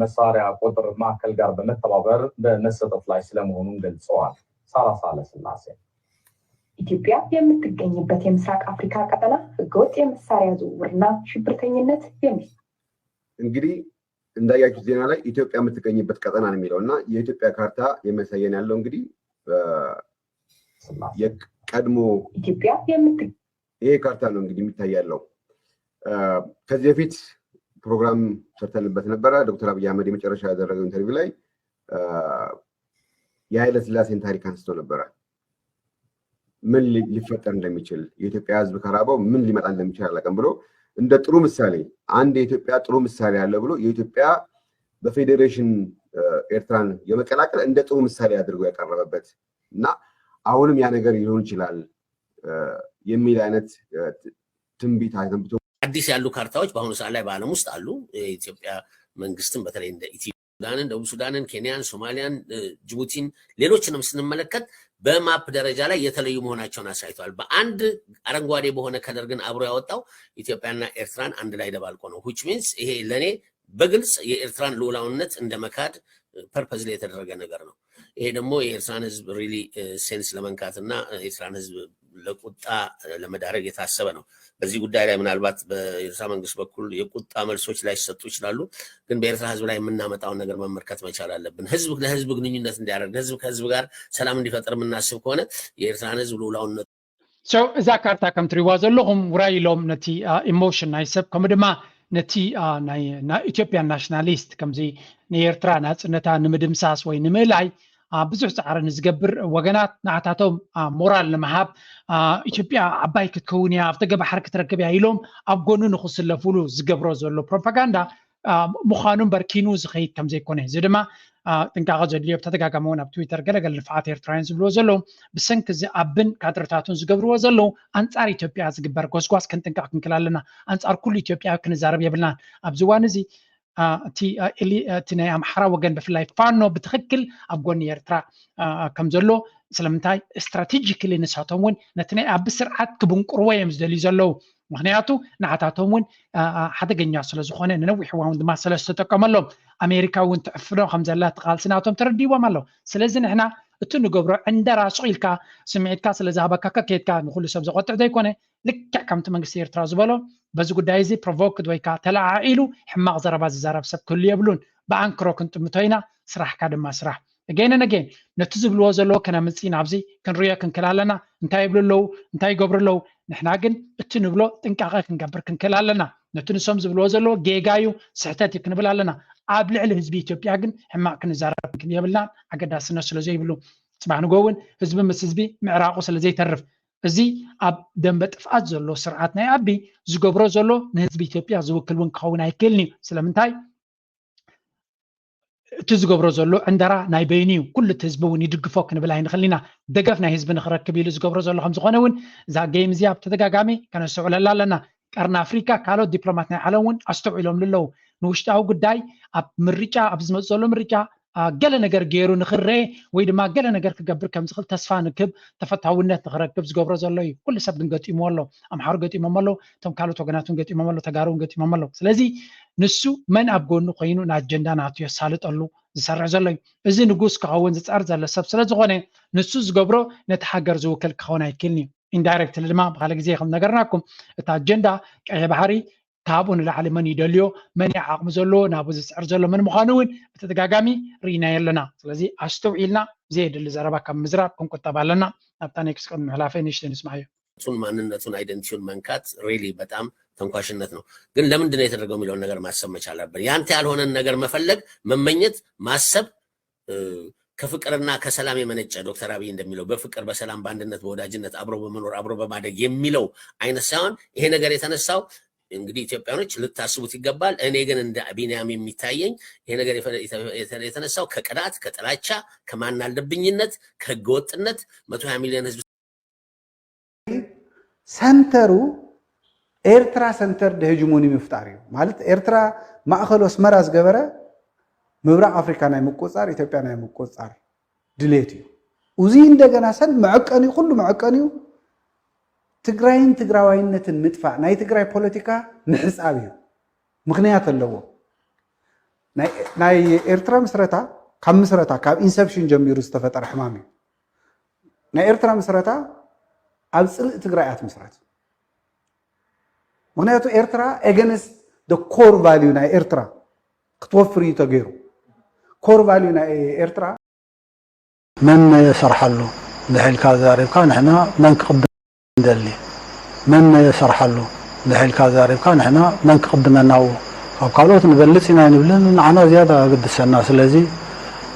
መሳሪያ ቁጥር ማዕከል ጋር በመተባበር በመሰጠት ላይ ስለመሆኑን ገልጸዋል። ሳራ ሳለስላሴ ኢትዮጵያ የምትገኝበት የምስራቅ አፍሪካ ቀጠና ህገወጥ የመሳሪያ ዝውውርና ሽብርተኝነት የሚ እንግዲህ እንዳያችሁት ዜና ላይ ኢትዮጵያ የምትገኝበት ቀጠና ነው የሚለው እና የኢትዮጵያ ካርታ የሚያሳየን ያለው እንግዲህ የቀድሞ ኢትዮጵያ የምት ይሄ ካርታ ነው እንግዲህ የሚታይ ያለው። ከዚህ በፊት ፕሮግራም ሰርተንበት ነበረ። ዶክተር አብይ አህመድ የመጨረሻ ያደረገው ኢንተርቪው ላይ የኃይለ ስላሴን ታሪክ አንስቶ ነበረ። ምን ሊ- ሊፈጠር እንደሚችል የኢትዮጵያ ሕዝብ ከራበው ምን ሊመጣ እንደሚችል አላውቅም ብሎ እንደ ጥሩ ምሳሌ አንድ የኢትዮጵያ ጥሩ ምሳሌ አለ ብሎ የኢትዮጵያ በፌዴሬሽን ኤርትራን የመቀላቀል እንደ ጥሩ ምሳሌ አድርጎ ያቀረበበት እና አሁንም ያ ነገር ሊሆን ይችላል የሚል አይነት ትንቢት አተንብቶ አዲስ ያሉ ካርታዎች በአሁኑ ሰዓት ላይ በዓለም ውስጥ አሉ። የኢትዮጵያ መንግስትም በተለይ እንደ ኢትዮ ሱዳንን፣ ደቡብ ሱዳንን፣ ኬንያን፣ ሶማሊያን፣ እ፣ ጅቡቲን ሌሎችንም ስንመለከት በማፕ ደረጃ ላይ የተለዩ መሆናቸውን አሳይተዋል። በአንድ አረንጓዴ በሆነ ከለር ግን አብሮ ያወጣው ኢትዮጵያና ኤርትራን አንድ ላይ ደባልቆ ነው። Which means ይሄ ለእኔ በግልጽ የኤርትራን ልዑላውነት እንደ መካድ ፐርፐዝ ላይ የተደረገ ነገር ነው። ይሄ ደግሞ የኤርትራን ህዝብ ሪሊ ሴንስ ለመንካትና የኤርትራን ህዝብ ለቁጣ ለመዳረግ የታሰበ ነው። በዚህ ጉዳይ ላይ ምናልባት በኤርትራ መንግስት በኩል የቁጣ መልሶች ላይሰጡ ይችላሉ። ግን በኤርትራ ህዝብ ላይ የምናመጣውን ነገር መመልከት መቻል አለብን። ህዝብ ለህዝብ ግንኙነት እንዲያደርግ፣ ህዝብ ከህዝብ ጋር ሰላም እንዲፈጥር የምናስብ ከሆነ የኤርትራን ህዝብ ልዑላውነት So እዛ ካርታ ከም ትሪዋ ዘለኹም ውራይ ኢሎም ነቲ ኢሞሽን ናይ ሰብ ከምኡ ድማ ነቲ ናይ ኢትዮጵያን ናሽናሊስት ከምዚ ንኤርትራ ናፅነታ ንምድምሳስ ወይ ንምእላይ ብዙሕ ፃዕሪ ንዝገብር ወገናት ንዓታቶም ሞራል ንምሃብ ኢትዮጵያ ዓባይ ክትከውን እያ፣ ኣፍደገ ባሕሪ ክትረክብ እያ ኢሎም ኣብ ጎኑ ንክስለፉሉ ዝገብሮ ዘሎ ፕሮፓጋንዳ ምዃኑ እምበር ኪኑ ዝኸይድ ከምዘይኮነ፣ እዚ ድማ ጥንቃቐ ዘድልዮ፣ ብተደጋጋሚ እውን ኣብ ትዊተር ገለገለ ንፍዓት ኤርትራውያን ዝብልዎ ዘለዉ ብሰንኪ እዚ ኣብን ካድረታቱን ዝገብርዎ ዘለዉ ኣንጻር ኢትዮጵያ ዝግበር ጎስጓስ ክንጥንቀቕ ክንክል ኣለና። ኣንጻር ኩሉ ኢትዮጵያዊ ክንዛረብ የብልናን። ኣብዚ እዋን እዚ እቲ ናይ ኣምሓራ ወገን ብፍላይ ፋኖ ብትኽክል ኣብ ጎኒ ኤርትራ ከም ዘሎ፣ ስለምንታይ ስትራቴጂካሊ ንሳቶም እውን ነቲ ናይ ኣቢ ስርዓት ክብንቁርዎ እዮም ዝደልዩ ዘለዉ። ምክንያቱ ንዓታቶም እውን ሓደገኛ ስለዝኾነ ንነዊሕ እዋን ድማ ስለዝተጠቀመሎም፣ ኣሜሪካ እውን ትዕፍኖ ከም ዘላ እቲ ቃልሲ ናቶም ተረዲዎም ኣለዉ። ስለዚ ንሕና እቲ ንገብሮ ዕንደራ ሱቕ ኢልካ ስምዒትካ ስለዝሃበካ ከኬድካ ንኩሉ ሰብ ዘቆጥዕ ዘይኮነ፣ ልክዕ ከምቲ መንግስቲ ኤርትራ ዝበሎ በዚ ጉዳይ እዚ ፕሮቮክድ ወይ ከዓ ተለዓዒሉ ሕማቕ ዘረባ ዝዛረብ ሰብ ክህሉ የብሉን። ብኣንክሮ ክንጥምቶ ኢና። ስራሕካ ድማ ስራሕ። Again and again ነቲ ዝብልዎ ዘለዎ ከነምፅእ ኢና፣ ኣብዚ ክንሪኦ ክንክል ኣለና። እንታይ ይብሉ ኣለዉ፣ እንታይ ይገብሩ ኣለዉ? ንሕና ግን እቲ ንብሎ ጥንቃቐ ክንገብር ክንክል ኣለና። ነቲ ንሶም ዝብልዎ ዘለዎ ጌጋ እዩ፣ ስሕተት እዩ ክንብል ኣለና። ኣብ ልዕሊ ህዝቢ ኢትዮጵያ ግን ሕማቕ ክንዛረብ ክንክል የብልናን፣ ኣገዳስነት ስለ ዘይብሉ። ፅባሕ ንጎ እውን ህዝቢ ምስ ህዝቢ ምዕራቑ ስለ ዘይተርፍ፣ እዚ ኣብ ደንበ ጥፍኣት ዘሎ ስርዓት ናይ ኣቢ ዝገብሮ ዘሎ ንህዝቢ ኢትዮጵያ ዝውክል እውን ክኸውን ኣይክእልን እዩ። ስለምንታይ? እቲ ዝገብሮ ዘሎ ዕንደራ ናይ በይኑ እዩ። ኩሉ እቲ ህዝቢ እውን ይድግፎ ክንብል ኣይንኽእል ኢና። ደገፍ ናይ ህዝቢ ንክረክብ ኢሉ ዝገብሮ ዘሎ ከም ዝኾነ እውን እዛ ጌም እዚኣ ብተደጋጋሚ ከነስተውዕለላ ኣለና። ቀርኒ ኣፍሪካ ካልኦት ዲፕሎማት ናይ ዓለም እውን ኣስተውዒሎምሉ ኣለዉ። ንውሽጣዊ ጉዳይ ኣብ ምርጫ ኣብ ዝመፅ ዘሎ ምርጫ ገለ ነገር ገይሩ ንክረኤ ወይ ድማ ገለ ነገር ክገብር ከም ዝኽእል ተስፋ ንክህብ ተፈታውነት ንክረክብ ዝገብሮ ዘሎ እዩ። ኩሉ ሰብ ግን ገጢምዎ ኣሎ። ኣምሓሩ ገጢሞም ኣለዉ፣ እቶም ካልኦት ወገናት እውን ገጢሞም ኣለዉ፣ ተጋሩ እውን ገጢሞም ኣለዉ። ስለዚ ንሱ መን ኣብ ጎኑ ኮይኑ ንኣጀንዳ ናቱ የሳልጠሉ ዝሰርሕ ዘሎ እዩ። እዚ ንጉስ ክኸውን ዝፅዕር ዘሎ ሰብ ስለ ዝኾነ ንሱ ዝገብሮ ነቲ ሃገር ዝውክል ክኸውን ኣይክእልን እዩ። ኢንዳይሬክትሊ ድማ ብካልእ ግዜ ከም ነገርናኩም እቲ ኣጀንዳ ቀይሕ ባሕሪ ካብኡ ንላዕሊ መን ይደልዮ፣ መን እዩ ዓቕሚ ዘለዎ፣ ናብኡ ዝፅዕር ዘሎ መን ምዃኑ እውን ብተደጋጋሚ ርኢናዮ ኣለና። ስለዚ ኣስተውዒልና ብዘየድሊ ዘረባ ካብ ምዝራብ ክንቁጠብ ኣለና። ናብታ ኔክስት ቅድሚ ምሕላፈይ ንእሽተይ ንስማዓዮ። ቱን ማንነቱን ኣይደንቲቲውን መንካት ሪሊ በጣም ተንኳሽነት ነው። ግን ለምንድን ነው የተደረገው የሚለውን ነገር ማሰብ መቻል አለብን። ያንተ ያልሆነን ነገር መፈለግ፣ መመኘት፣ ማሰብ ከፍቅርና ከሰላም የመነጨ፣ ዶክተር አብይ እንደሚለው በፍቅር በሰላም በአንድነት በወዳጅነት አብሮ በመኖር አብሮ በማደግ የሚለው አይነት ሳይሆን ይሄ ነገር የተነሳው እንግዲህ ኢትዮጵያኖች ልታስቡት ይገባል። እኔ ግን እንደ ቢንያም የሚታየኝ ይሄ ነገር የተነሳው ከቅናት፣ ከጥላቻ፣ ከማናለብኝነት፣ ከህገወጥነት መቶ ሃያ ሚሊዮን ህዝብ ሰንተሩ ኤርትራ ሰንተር ሄጅሞኒ ምፍጣር እዩ። ማለት ኤርትራ ማእኸሉ ኣስመራ ዝገበረ ምብራቕ ኣፍሪካ ናይ ምቁፅፃር፣ ኢትዮጵያ ናይ ምቁፅፃር ድሌት እዩ። እዚ እንደገና ሰን መዐቀኒኡ፣ ኩሉ መዐቀኒኡ ትግራይን ትግራዋይነትን ምጥፋእ፣ ናይ ትግራይ ፖለቲካ ምሕፃብ እዩ። ምኽንያት ኣለዎ። ናይ ኤርትራ ምስረታ ካብ ምስረታ ካብ ኢንሰፕሽን ጀሚሩ ዝተፈጠረ ሕማም እዩ። ናይ ኤርትራ ምስረታ ኣብ ፅልእ ትግራይ እያ ትምስረት። ምክንያቱ ኤርትራ against the core value ናይ ኤርትራ ክትወፍር እዩ ተገይሩ። ኮር ቫልዩ ናይ ኤርትራ መን የሰርሓሉ እንድሕልካ ዛሪብካ ንሕና መን ክቕድም ንደሊ። መን የሰርሓሉ እንድሕልካ ዛሪብካ ንሕና መን ክቕድመና ኣብኡ ካብ ካልኦት ንበልፅ ኢና ኣይንብልን፣ ንዓና ዝያዳ ኣገድሰና። ስለዚ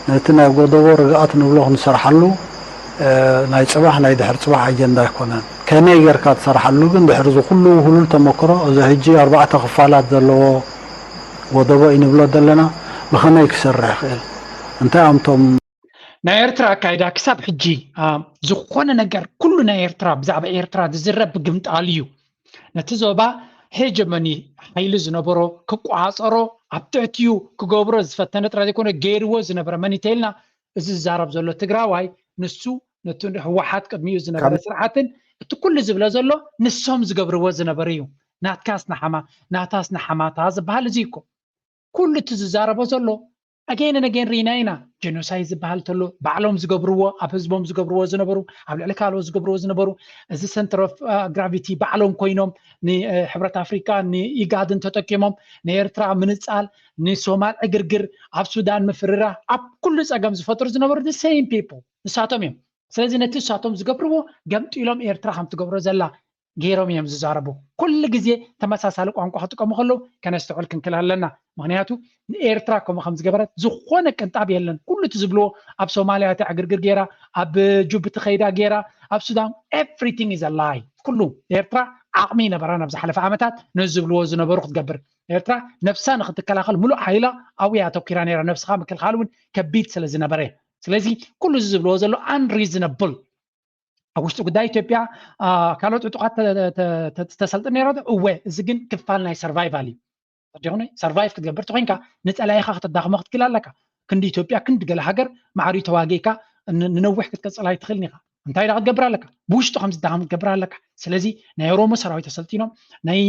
ነቲ ናይ ጎደቦ ርግኣት ንብሎ ክንሰርሓሉ ናይ ፅባሕ ናይ ድሕር ፅባሕ ኣጀንዳ ኣይኮነን። ከመይ ጌርካ ትሰርሓሉ ግን ድሕሪ እዚ ኩሉ ውህሉል ተመክሮ እዚ ሕጂ ኣርባዕተ ክፋላት ዘለዎ ጎደቦ እዩ ንብሎ ዘለና ብኸመይ ክሰርሕ ይኽእል እንታይ ኣምቶም ናይ ኤርትራ ኣካይዳ ክሳብ ሕጂ ዝኾነ ነገር ኩሉ ናይ ኤርትራ ብዛዕባ ኤርትራ ዝዝረብ ብግምጣል እዩ። ነቲ ዞባ ሄጀመኒ ሓይሊ ዝነበሮ ክቋፀሮ ኣብ ትሕቲኡ ክገብሮ ዝፈተነ ጥራይ ዘይኮነ ገይርዎ ዝነበረ መን እንተኢልና እዚ ዝዛረብ ዘሎ ትግራዋይ ንሱ ነቲ ህወሓት ቅድሚኡ ዝነበረ ስርዓትን እቲ ኩሉ ዝብሎ ዘሎ ንሶም ዝገብርዎ ዝነበሩ እዩ። ናትካስ ንሓማ ናታስ ንሓማታ ዝበሃል እዚ እኮ ኩሉ እቲ ዝዛረቦ ዘሎ ኣገይን ነገይን ርኢና ኢና። ጀኖሳይድ ዝበሃል ተሎ ባዕሎም ዝገብርዎ ኣብ ህዝቦም ዝገብርዎ ዝነበሩ ኣብ ልዕሊ ካልኦት ዝገብርዎ ዝነበሩ እዚ center of gravity ባዕሎም ኮይኖም ንሕብረት ኣፍሪካ ንኢጋድን ተጠቂሞም ንኤርትራ ምንፃል ንሶማል ዕግርግር ኣብ ሱዳን ምፍርራህ ኣብ ኩሉ ፀገም ዝፈጥሩ ዝነበሩ the same people ንሳቶም እዮም። ስለዚ ነቲ ንሳቶም ዝገብርዎ ገምጢሎም ኤርትራ ከም ትገብሮ ዘላ ገይሮም እዮም ዝዛረቡ። ኩሉ ግዜ ተመሳሳሊ ቋንቋ ክጥቀሙ ከለዉ ከነስተውዕል ክንክል ኣለና። ምክንያቱ ንኤርትራ ከምኡ ከም ዝገበረት ዝኾነ ቅንጣብ የለን። ኩሉ እቲ ዝብልዎ ኣብ ሶማልያ እቲ ዕግርግር ገይራ፣ ኣብ ጅቡቲ ከይዳ ገይራ፣ ኣብ ሱዳን everything is a lie። ኩሉ ኤርትራ ዓቕሚ ይነበራ ናብ ዝሓለፈ ዓመታት ነዚ ዝብልዎ ዝነበሩ ክትገብር ኤርትራ ነብሳ ንክትከላኸል ሙሉእ ሓይላ ኣብኡ እያ ኣተኪራ ነይራ። ነብስኻ ምክልኻል እውን ከቢድ ስለ ዝነበረ ስለዚ ኩሉ እዚ ዝብልዎ ዘሎ unreasonable ኣብ ውሽጢ ጉዳይ ኢትዮጵያ ካልኦት ዕጡቃት ተሰልጥን ነይራ እወ እዚ ግን ክፋል ናይ survival እዩ። ዲኹነ survive ክትገብር ተኮይንካ ንፀላኢኻ ከተዳኽሞ ክትክእል ኣለካ። ክንዲ ኢትዮጵያ ክንዲ ገለ ሃገር ማዕሪ ተዋጊእካ ንነዊሕ ክትቀፅል ኣይትኽእልን ኢኻ። እንታይ ዳ ክትገብር ኣለካ? ብውሽጡ ከም ዝዳኸም ክትገብር ኣለካ። ስለዚ ናይ ኦሮሞ ሰራዊት ኣሰልጢኖም ናይ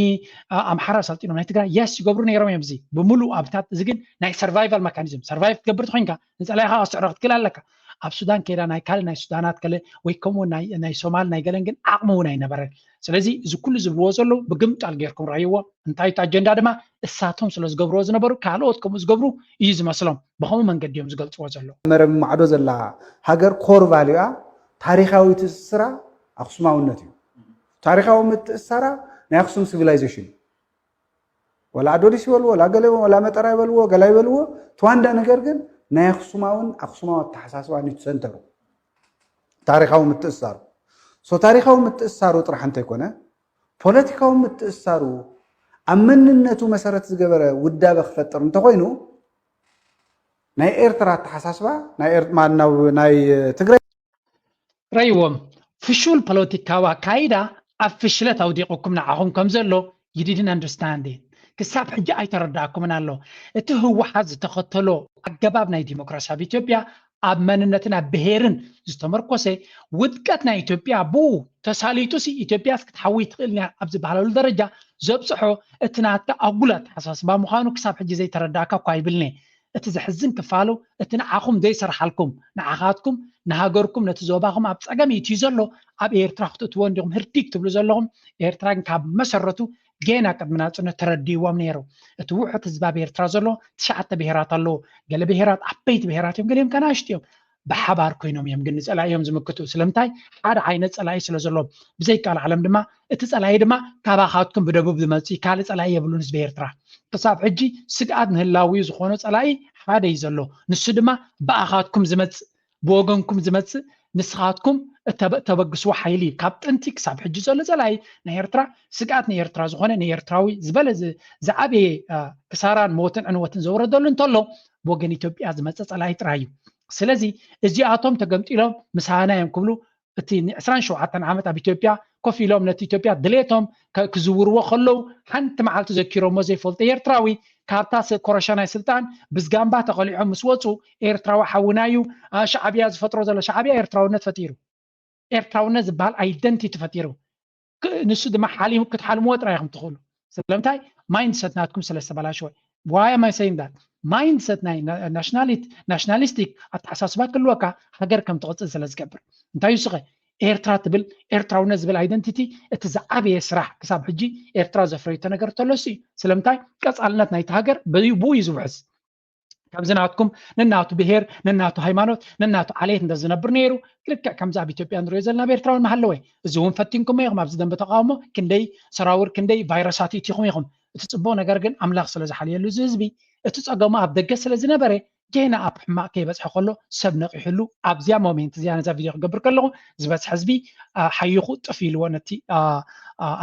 ኣምሓራ ኣሰልጢኖም ናይ ትግራይ yes ይገብሩ ነይሮም እዮም። እዚ ብምሉእ ኣብታት እዚ ግን ናይ survival mechanism survive ክትገብር ተኮይንካ ንፀላኢኻ ክትስዕሮ ክትክእል ኣለካ። ኣብ ሱዳን ከይዳ ናይ ካልእ ናይ ሱዳናት ከለ ወይ ከምኡ ናይ ሶማል ናይ ገለን ግን ዓቕሚ እውን ኣይነበረን። ስለዚ እዚ ኩሉ ዝብልዎ ዘለዉ ብግምጣል ጌርኩም ረኣይዎ። እንታይ እቲ ኣጀንዳ ድማ እሳቶም ስለ ዝገብርዎ ዝነበሩ ካልኦት ከምኡ ዝገብሩ እዩ ዝመስሎም። ብኸምኡ መንገዲ እዮም ዝገልፅዎ ዘለዉ። መረብ ማዕዶ ዘላ ሃገር core value ኣ ታሪኻዊ ትእስስራ ኣኽሱማውነት እዩ። ታሪኻዊ ምትእስሳራ ናይ ኣኽሱም civilization እዩ። ወላ ኣዶሊስ ይበልዎ ወላ ገለ ወላ መጠራ ይበልዎ ገላ ይበልዎ እቲ ዋንዳ ነገር ግን ናይ ኣኽሱማውን ኣኽሱማዊ ኣተሓሳስባ ኒቱ ሰንተሩ ታሪኻዊ ምትእስሳሩ so ታሪኻዊ ምትእስሳሩ ጥራሕ እንተይኮነ ፖለቲካዊ ምትእስሳሩ ኣብ መንነቱ መሰረት ዝገበረ ውዳበ ክፈጥር እንተኮይኑ ናይ ኤርትራ ኣተሓሳስባ ናይ ትግራይ ረይዎም ፍሹል ፖለቲካዊ ኣካይዳ ኣብ ፍሽለት ኣውዲቑኩም ንዓኹም ከም ዘሎ you didn't understand it ክሳብ ሕጂ ኣይተረዳእኩምን ኣሎ። እቲ ህወሓት ዝተኸተሎ ኣገባብ ናይ ዲሞክራሲ ኣብ ኢትዮጵያ ኣብ መንነትን ኣብ ብሄርን ዝተመርኮሰ ውድቀት ናይ ኢትዮጵያ ብኡ ተሳሊጡሲ ኢትዮጵያስ ክትሓዊ ትኽእል እያ ኣብ ዝበሃለሉ ደረጃ ዘብፅሖ እቲ ናትካ ኣጉል ኣተሓሳስባ ምዃኑ ክሳብ ሕጂ ዘይተረዳእካ እኳ ይብልኒ። እቲ ዘሕዝን ክፋሉ እቲ ንዓኹም ዘይሰርሓልኩም ንዓኻትኩም ንሃገርኩም ነቲ ዞባኹም ኣብ ፀገም ይእትዩ ዘሎ ኣብ ኤርትራ ክትእትዎ እንዲኹም ህርዲግ ትብሉ ዘለኹም ኤርትራ ግን ካብ መሰረቱ ጌና ቅድሚ ናፅነት ተረዲዎም ነይሩ። እቲ ውሑድ ህዝቢ ኣብ ኤርትራ ዘሎ ትሽዓተ ብሄራት ኣለዎ። ገለ ብሄራት ዓበይቲ ብሄራት እዮም፣ ገሊኦም ከ ናእሽቱ እዮም። ብሓባር ኮይኖም እዮም ግን ንፀላኢ እዮም ዝምክቱ። ስለምንታይ? ሓደ ዓይነት ፀላኢ ስለ ዘለዎም። ብዘይካል ዓለም ድማ እቲ ፀላኢ ድማ ካባኻትኩም ብደቡብ ዝመፅእ ካልእ ፀላኢ የብሉን ህዝቢ ኤርትራ። ክሳብ ሕጂ ስግኣት ንህላዊኡ ዝኾኖ ፀላኢ ሓደ እዩ ዘሎ። ንሱ ድማ ብኣኻትኩም ዝመፅእ ብወገንኩም ዝመፅእ ንስኻትኩም እተበግስዎ ሓይሊ እዩ። ካብ ጥንቲ ክሳብ ሕጂ ዘሎ ፀላኢ ናይ ኤርትራ ስግኣት ንኤርትራ ዝኾነ ንኤርትራዊ ዝበለ ዝዓበየ ክሳራን ሞትን ዕንወትን ዘውረደሉ እንተሎ ብወገን ኢትዮጵያ ዝመፀ ፀላኢ ጥራይ እዩ። ስለዚ እዚኣቶም ተገምጢሎም ምሳና እዮም ክብሉ እቲ ን ዕስራን ሸውዓተን ዓመት ኣብ ኢትዮጵያ ኮፍ ኢሎም ነቲ ኢትዮጵያ ድሌቶም ክዝውርዎ ከለዉ ሓንቲ መዓልቲ ዘኪሮሞ ዘይፈልጡ ኤርትራዊ ካብታ ኮረሻ ናይ ስልጣን ብዝጋምባ ተቐሊዖም ምስ ወፁ ኤርትራዊ ሓውና እዩ ሻዕብያ ዝፈጥሮ ዘሎ ሻዕብያ ኤርትራውነት ፈጢሩ ኤርትራውነት ዝበሃል identity ፈጢሩ ንሱ ድማ ክትሓልምዎ ጥራይ ኢኹም ትኽእሉ። ስለምንታይ mindset ናትኩም ስለ ዝተበላሸወ why am I saying that mindset ናይ nationalist nationalistic ኣተሓሳስባ ክህልወካ ሃገር ከም ትቕፅል ስለ ዝገብር እንታይ እዩ ስኸ ኤርትራ ትብል ኤርትራውነት ዝብል identity እቲ ዝዓበየ ስራሕ ክሳብ ሕጂ ኤርትራ ዘፍረይቶ ነገር ተለሱ እዩ። ስለምንታይ ቀፃልነት ናይቲ ሃገር ብኡ እዩ ዝውሕስ። ከምዚ ናትኩም ነናቱ ብሄር ነናቱ ሃይማኖት ነናቱ ዓሌት እንተ ዝነብር ነይሩ ልክዕ ከምዚ ኣብ ኢትዮጵያ ንሪኦ ዘለና ኣብ ኤርትራ እውን ምሃለወ። እዚ እውን ፈቲንኩሞ ኢኹም ኣብዚ ደንበ ተቃውሞ ክንደይ ሰራውር ክንደይ ቫይረሳት ይእቲኹም ኢኹም። እቲ ፅቡቕ ነገር ግን ኣምላኽ ስለ ዝሓልየሉ እዚ ህዝቢ እቲ ፀገሙ ኣብ ደገ ስለ ዝነበረ ጌና ኣብ ሕማቕ ከይበፅሐ ከሎ ሰብ ነቒሕሉ ኣብዚኣ ሞሜንት እዚኣ ነዛ ቪድዮ ክገብር ከለኹ ዝበፅሐ ህዝቢ ሓይኹ ጥፍ ኢልዎ ነቲ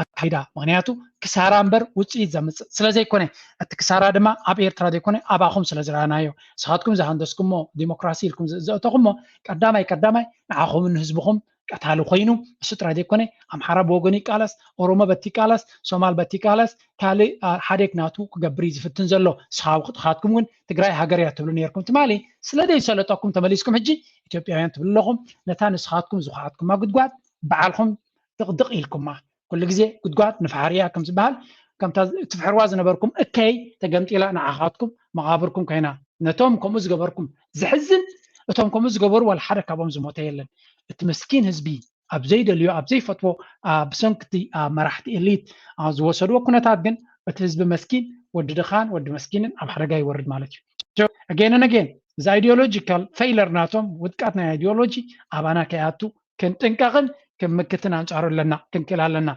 ኣካይዳ ምክንያቱ ክሳራ እምበር ውፅኢት ዘምፅእ ስለዘይኮነ እቲ ክሳራ ድማ ኣብ ኤርትራ ዘይኮነ ኣባኹም ስለ ዝረኣናዮ ንስኻትኩም ዝሃንደስኩሞ ዲሞክራሲ ኢልኩም ዘእተኹሞ ቀዳማይ ቀዳማይ ንዓኹምን ንህዝብኹም ቀታሊ ኮይኑ፣ እሱ ጥራይ ዘይኮነ፣ ኣምሓራ ብወገኑ ይቃለስ፣ ኦሮሞ በቲ ይቃለስ፣ ሶማል በቲ ይቃለስ፣ ካልእ፣ አ፣ ሓደግ ናቱ ክገብር እዩ ዝፍትን ዘሎ። ስኻትኩም እውን ትግራይ ሃገር እያ ትብሉ ነይርኩም። ትማሊ ስለ ዘይሰለጠኩም ተመሊስኩም ሕጂ ኢትዮጵያውያን ትብሉ ኣለኹም። ነታ ንስኻትኩም ዝኹዓትኩማ ጉድጓድ ባዕልኹም ድቕድቕ ኢልኩማ። ኩሉ ግዜ ጉድጓድ ንፋሕሪ እያ ከም ዝበሃል፣ ከምታ ትፍሕርዋ ዝነበርኩም እከይ ተገምጢላ ንዓኻትኩም መቓብርኩም ኮይና። ነቶም ከምኡ ዝገበርኩም ዘሕዝን፣ እቶም ከምኡ ዝገበሩ ዋላ ሓደ ካብኦም ዝሞተ የለን። እቲ መስኪን ህዝቢ ኣብ ዘይደልዮ፣ ኣብ ዘይፈትዎ፣ አ፣ ብሰንኪ እቲ፣ አ፣ መራሕቲ ኤሊት፣ አ፣ ዝወሰድዎ ኩነታት ግን እቲ ህዝቢ መስኪን፣ ወዲ ድኻን ወዲ መስኪንን ኣብ ሓደጋ ይወርድ ማለት እዩ። ኣጌን ኣጌን እዚ ኣይዲዮሎጂካል ፌይለር ናቶም፣ ውድቀት ናይ ኣይዲዮሎጂ ኣባና ከይኣቱ ክንጥንቀቕን ክንምክትን ኣንጻሩ ኣለና፣ ክንክእል ኣለና።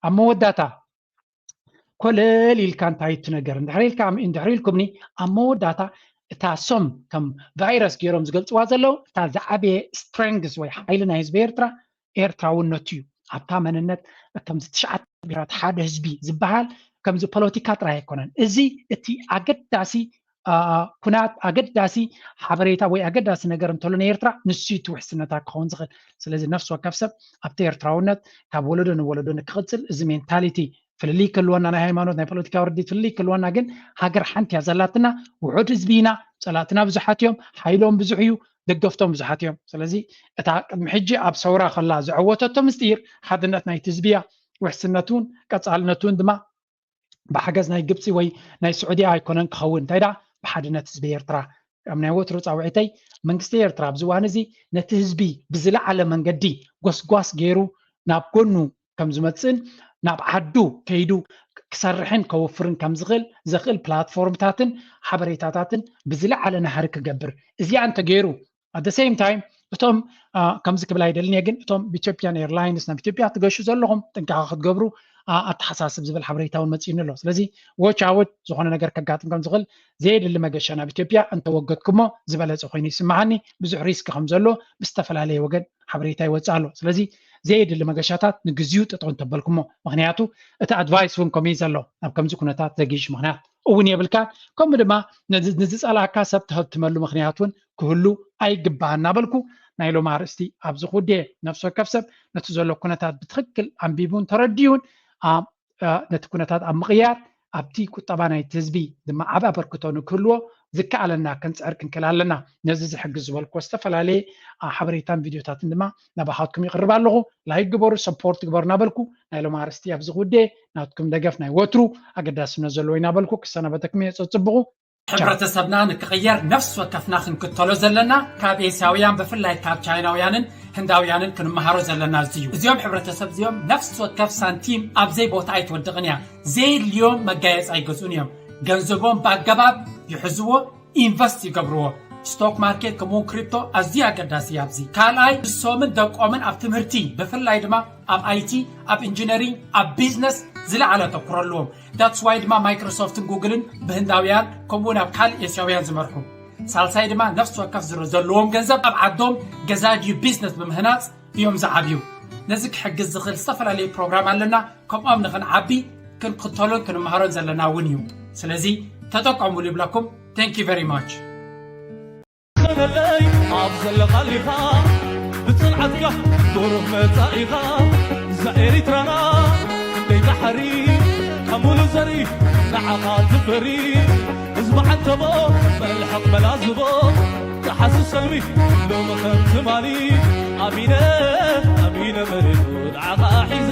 ኣብ መወዳእታ ኮለል ኢልካ እንታይ እቲ ነገር እንድሕር ኢልካ፣ እንድሕር ኢልኩምኒ፣ ኣብ መወዳእታ እታ ሶም ከም ቫይረስ ገይሮም ዝገልጽዋ ዘለዉ፣ እታ ዝዓበየ ስትሬንግስ ወይ ሓይሊ ናይ ህዝቢ ኤርትራ ኤርትራውነቱ እዩ። ኣብታ መንነት ከምዚ ትሽዓተ ብሄራት ሓደ ህዝቢ ዝበሃል ከምዚ ፖለቲካ ጥራይ ኣይኮነን። እዚ እቲ ኣገዳሲ፣ አ፣ ኩናት፣ ኣገዳሲ ሓበሬታ ወይ ኣገዳሲ ነገር እንተሎ ንኤርትራ ንሱ እዩ እቲ ውሕስነታ ክኸውን ዝኽእል። ስለዚ ነፍሲ ወከፍ ሰብ ኣብቲ ኤርትራውነት ካብ ወለዶ ንወለዶ ንክቕጽል እዚ ሜንታሊቲ ፍልልይ ክህልወና፣ ናይ ሃይማኖት ናይ ፖለቲካዊ ርድኢት ፍልልይ ክህልወና፣ ግን ሃገር ሓንቲ እያ ዘላትና። ውሑድ ህዝቢ ኢና፣ ጸላእትና ብዙሓት እዮም፣ ሓይሎም ብዙሕ እዩ፣ ደገፍቶም ብዙሓት እዮም። ስለዚ እታ ቅድሚ ሕጂ ኣብ ሰውራ ከላ ዘዐወተቶ ምስጢር ሓድነት ናይቲ ህዝቢ እያ። ውሕስነቱን ቀጻልነቱን ድማ ብሓገዝ ናይ ግብፂ ወይ ናይ ስዑድያ ኣይኮነን ክኸውን። እንታይ ደኣ ብሓድነት ህዝቢ ኤርትራ፣ ከም ናይ ወትሩ ጻውዒተይ፣ መንግስቲ ኤርትራ ኣብዚ እዋን እዚ ነቲ ህዝቢ ብዝለዓለ መንገዲ ጎስጓስ ገይሩ ናብ ጎኑ ከም ዝመጽእን ናብ ዓዱ ከይዱ ክሰርሕን ከውፍርን ከም ዝኽእል ዘኽእል ፕላትፎርምታትን ሓበሬታታትን ብዝለዓለ ናህሪ ክገብር፣ እዚኣ እንተገይሩ፣ at the same time እቶም፣ አ፣ ከምዚ ክብል ኣይደልን እየ፣ ግን እቶም ብኢትዮጵያን ኤርላይንስ ናብ ኢትዮጵያ ትገሹ ዘለኹም ጥንቃቐ ክትገብሩ፣ አ፣ ኣተሓሳስብ ዝብል ሓበሬታ እውን መፂኡኒ ኣሎ። ስለዚ ዎች ኣውት፣ ዝኾነ ነገር ከጋጥም ከም ዝኽእል፣ ዘየድሊ መገሻ ናብ ኢትዮጵያ እንተወገድኩሞ ዝበለፀ ኮይኑ ይስምዓኒ። ብዙሕ ሪስክ ከም ዘሎ ብዝተፈላለየ ወገን ሓበሬታ ይወፅእ ኣሎ። ስለዚ ዘየድሊ መገሻታት ንግዚኡ ጠጠው እንተበልኩሞ፣ ምኽንያቱ እቲ ኣድቫይስ እውን ከምኡ እዩ ዘሎ። ኣብ ከምዚ ኩነታት ዘግይሽ ምኽንያት እውን የብልካን። ከምኡ ድማ ነዚ፣ ንዝጸላእካ ሰብ ትህብትመሉ ምኽንያት እውን ክህሉ ኣይግባህን እናበልኩ፣ ናይ ሎሚ ኣርእስቲ ኣብዚ ክውድእ እየ። ነፍሲ ወከፍ ሰብ ነቲ ዘሎ ኩነታት ብትኽክል ኣንቢቡን ተረዲኡን፣ ኣ፣ ኣ፣ ነቲ ኩነታት ኣብ ምቕያር፣ ኣብቲ ቁጠባ ናይቲ ህዝቢ ድማ ዓቢ ኣበርክቶ ንክህልዎ ዝከኣለና ክንጽዕር ክንክእል ኣለና። ነዚ ዝሕግዝ ዝበልክዎ ዝተፈላለየ፣ ኣ፣ ሓበሬታን ቪድዮታትን ድማ ናባኻትኩም ይቕርብ ኣለኹ። ላይክ ግበሩ፣ ሰፖርት ግበሩ እናበልኩ፣ ናይ ሎሚ ኣርእስቲ ኣብዚ ክውድእ እየ። ናትኩም ደገፍ ናይ ወትሩ ኣገዳስነት ዘለዎ እዩ እናበልኩ ክሰናበተኩም እየ። ጸጽብቑ። ቻው። ሕብረተሰብና ንክቕየር ነፍሲ ወከፍና ክንክተሎ ዘለና፣ ካብ ኤስያውያን ብፍላይ ካብ ቻይናውያንን ህንዳውያንን ክንመሃሮ ዘለና እዚ እዩ። እዚኦም ሕብረተሰብ እዚኦም ነፍሲ ወከፍ ሳንቲም ኣብ ዘይ ቦታ ኣይትወድቕን እያ። ዘየድልዮም መጋየፂ ኣይገዝኡን እዮም። ገንዘቦም ብኣገባብ ይሕዝዎ፣ ኢንቨስት ይገብርዎ። ስቶክ ማርኬት ከምኡውን ክሪፕቶ ኣዝዩ ኣገዳሲ እዩ ኣብዚ። ካልኣይ ንሶምን ደቆምን ኣብ ትምህርቲ ብፍላይ ድማ ኣብ ኣይቲ፣ ኣብ ኢንጂነሪንግ፣ ኣብ ቢዝነስ ዝለዓለ ኣተኩሮ ኣለዎም። ዳትስ ዋይ ድማ ማይክሮሶፍትን ጉግልን ብህንዳውያን ከምኡውን ኣብ ካልእ ኤስያውያን ዝመርሑ። ሳልሳይ ድማ ነፍሲ ወከፍ ዝረ-፣ ዘለዎም ገንዘብ ኣብ ዓዶም ገዛ ድዩ ቢዝነስ ብምህናፅ እዮም ዝዓብዩ። ነዚ ክሕግዝ ዝኽእል ዝተፈላለዩ ፕሮግራም ኣለና። ከምኦም ንኽንዓቢ ክንክተሎን ክንመሃሮን ዘለና እውን እዩ። ስለዚ ተጠቀሙሉ ይብለኩም። Thank you very much። ኸነለይ ኣብ ዘለኻሊኻ ብጽንዓትካ ብሩህ መጻኢኻ እዛ ኤሪትራና ክንደይ ጻሕሪ ካብ ሙሉ ዘርኢ ንዓኻ ዝፈሪ ህዝቢ ዓንተቦ መልሕቕ መላዝቦ ተሓስሰሚ ሎሚ ከም ትማሊ ኣሚነ ኣሚነ መሬቱ ንዓኻ ሒዘ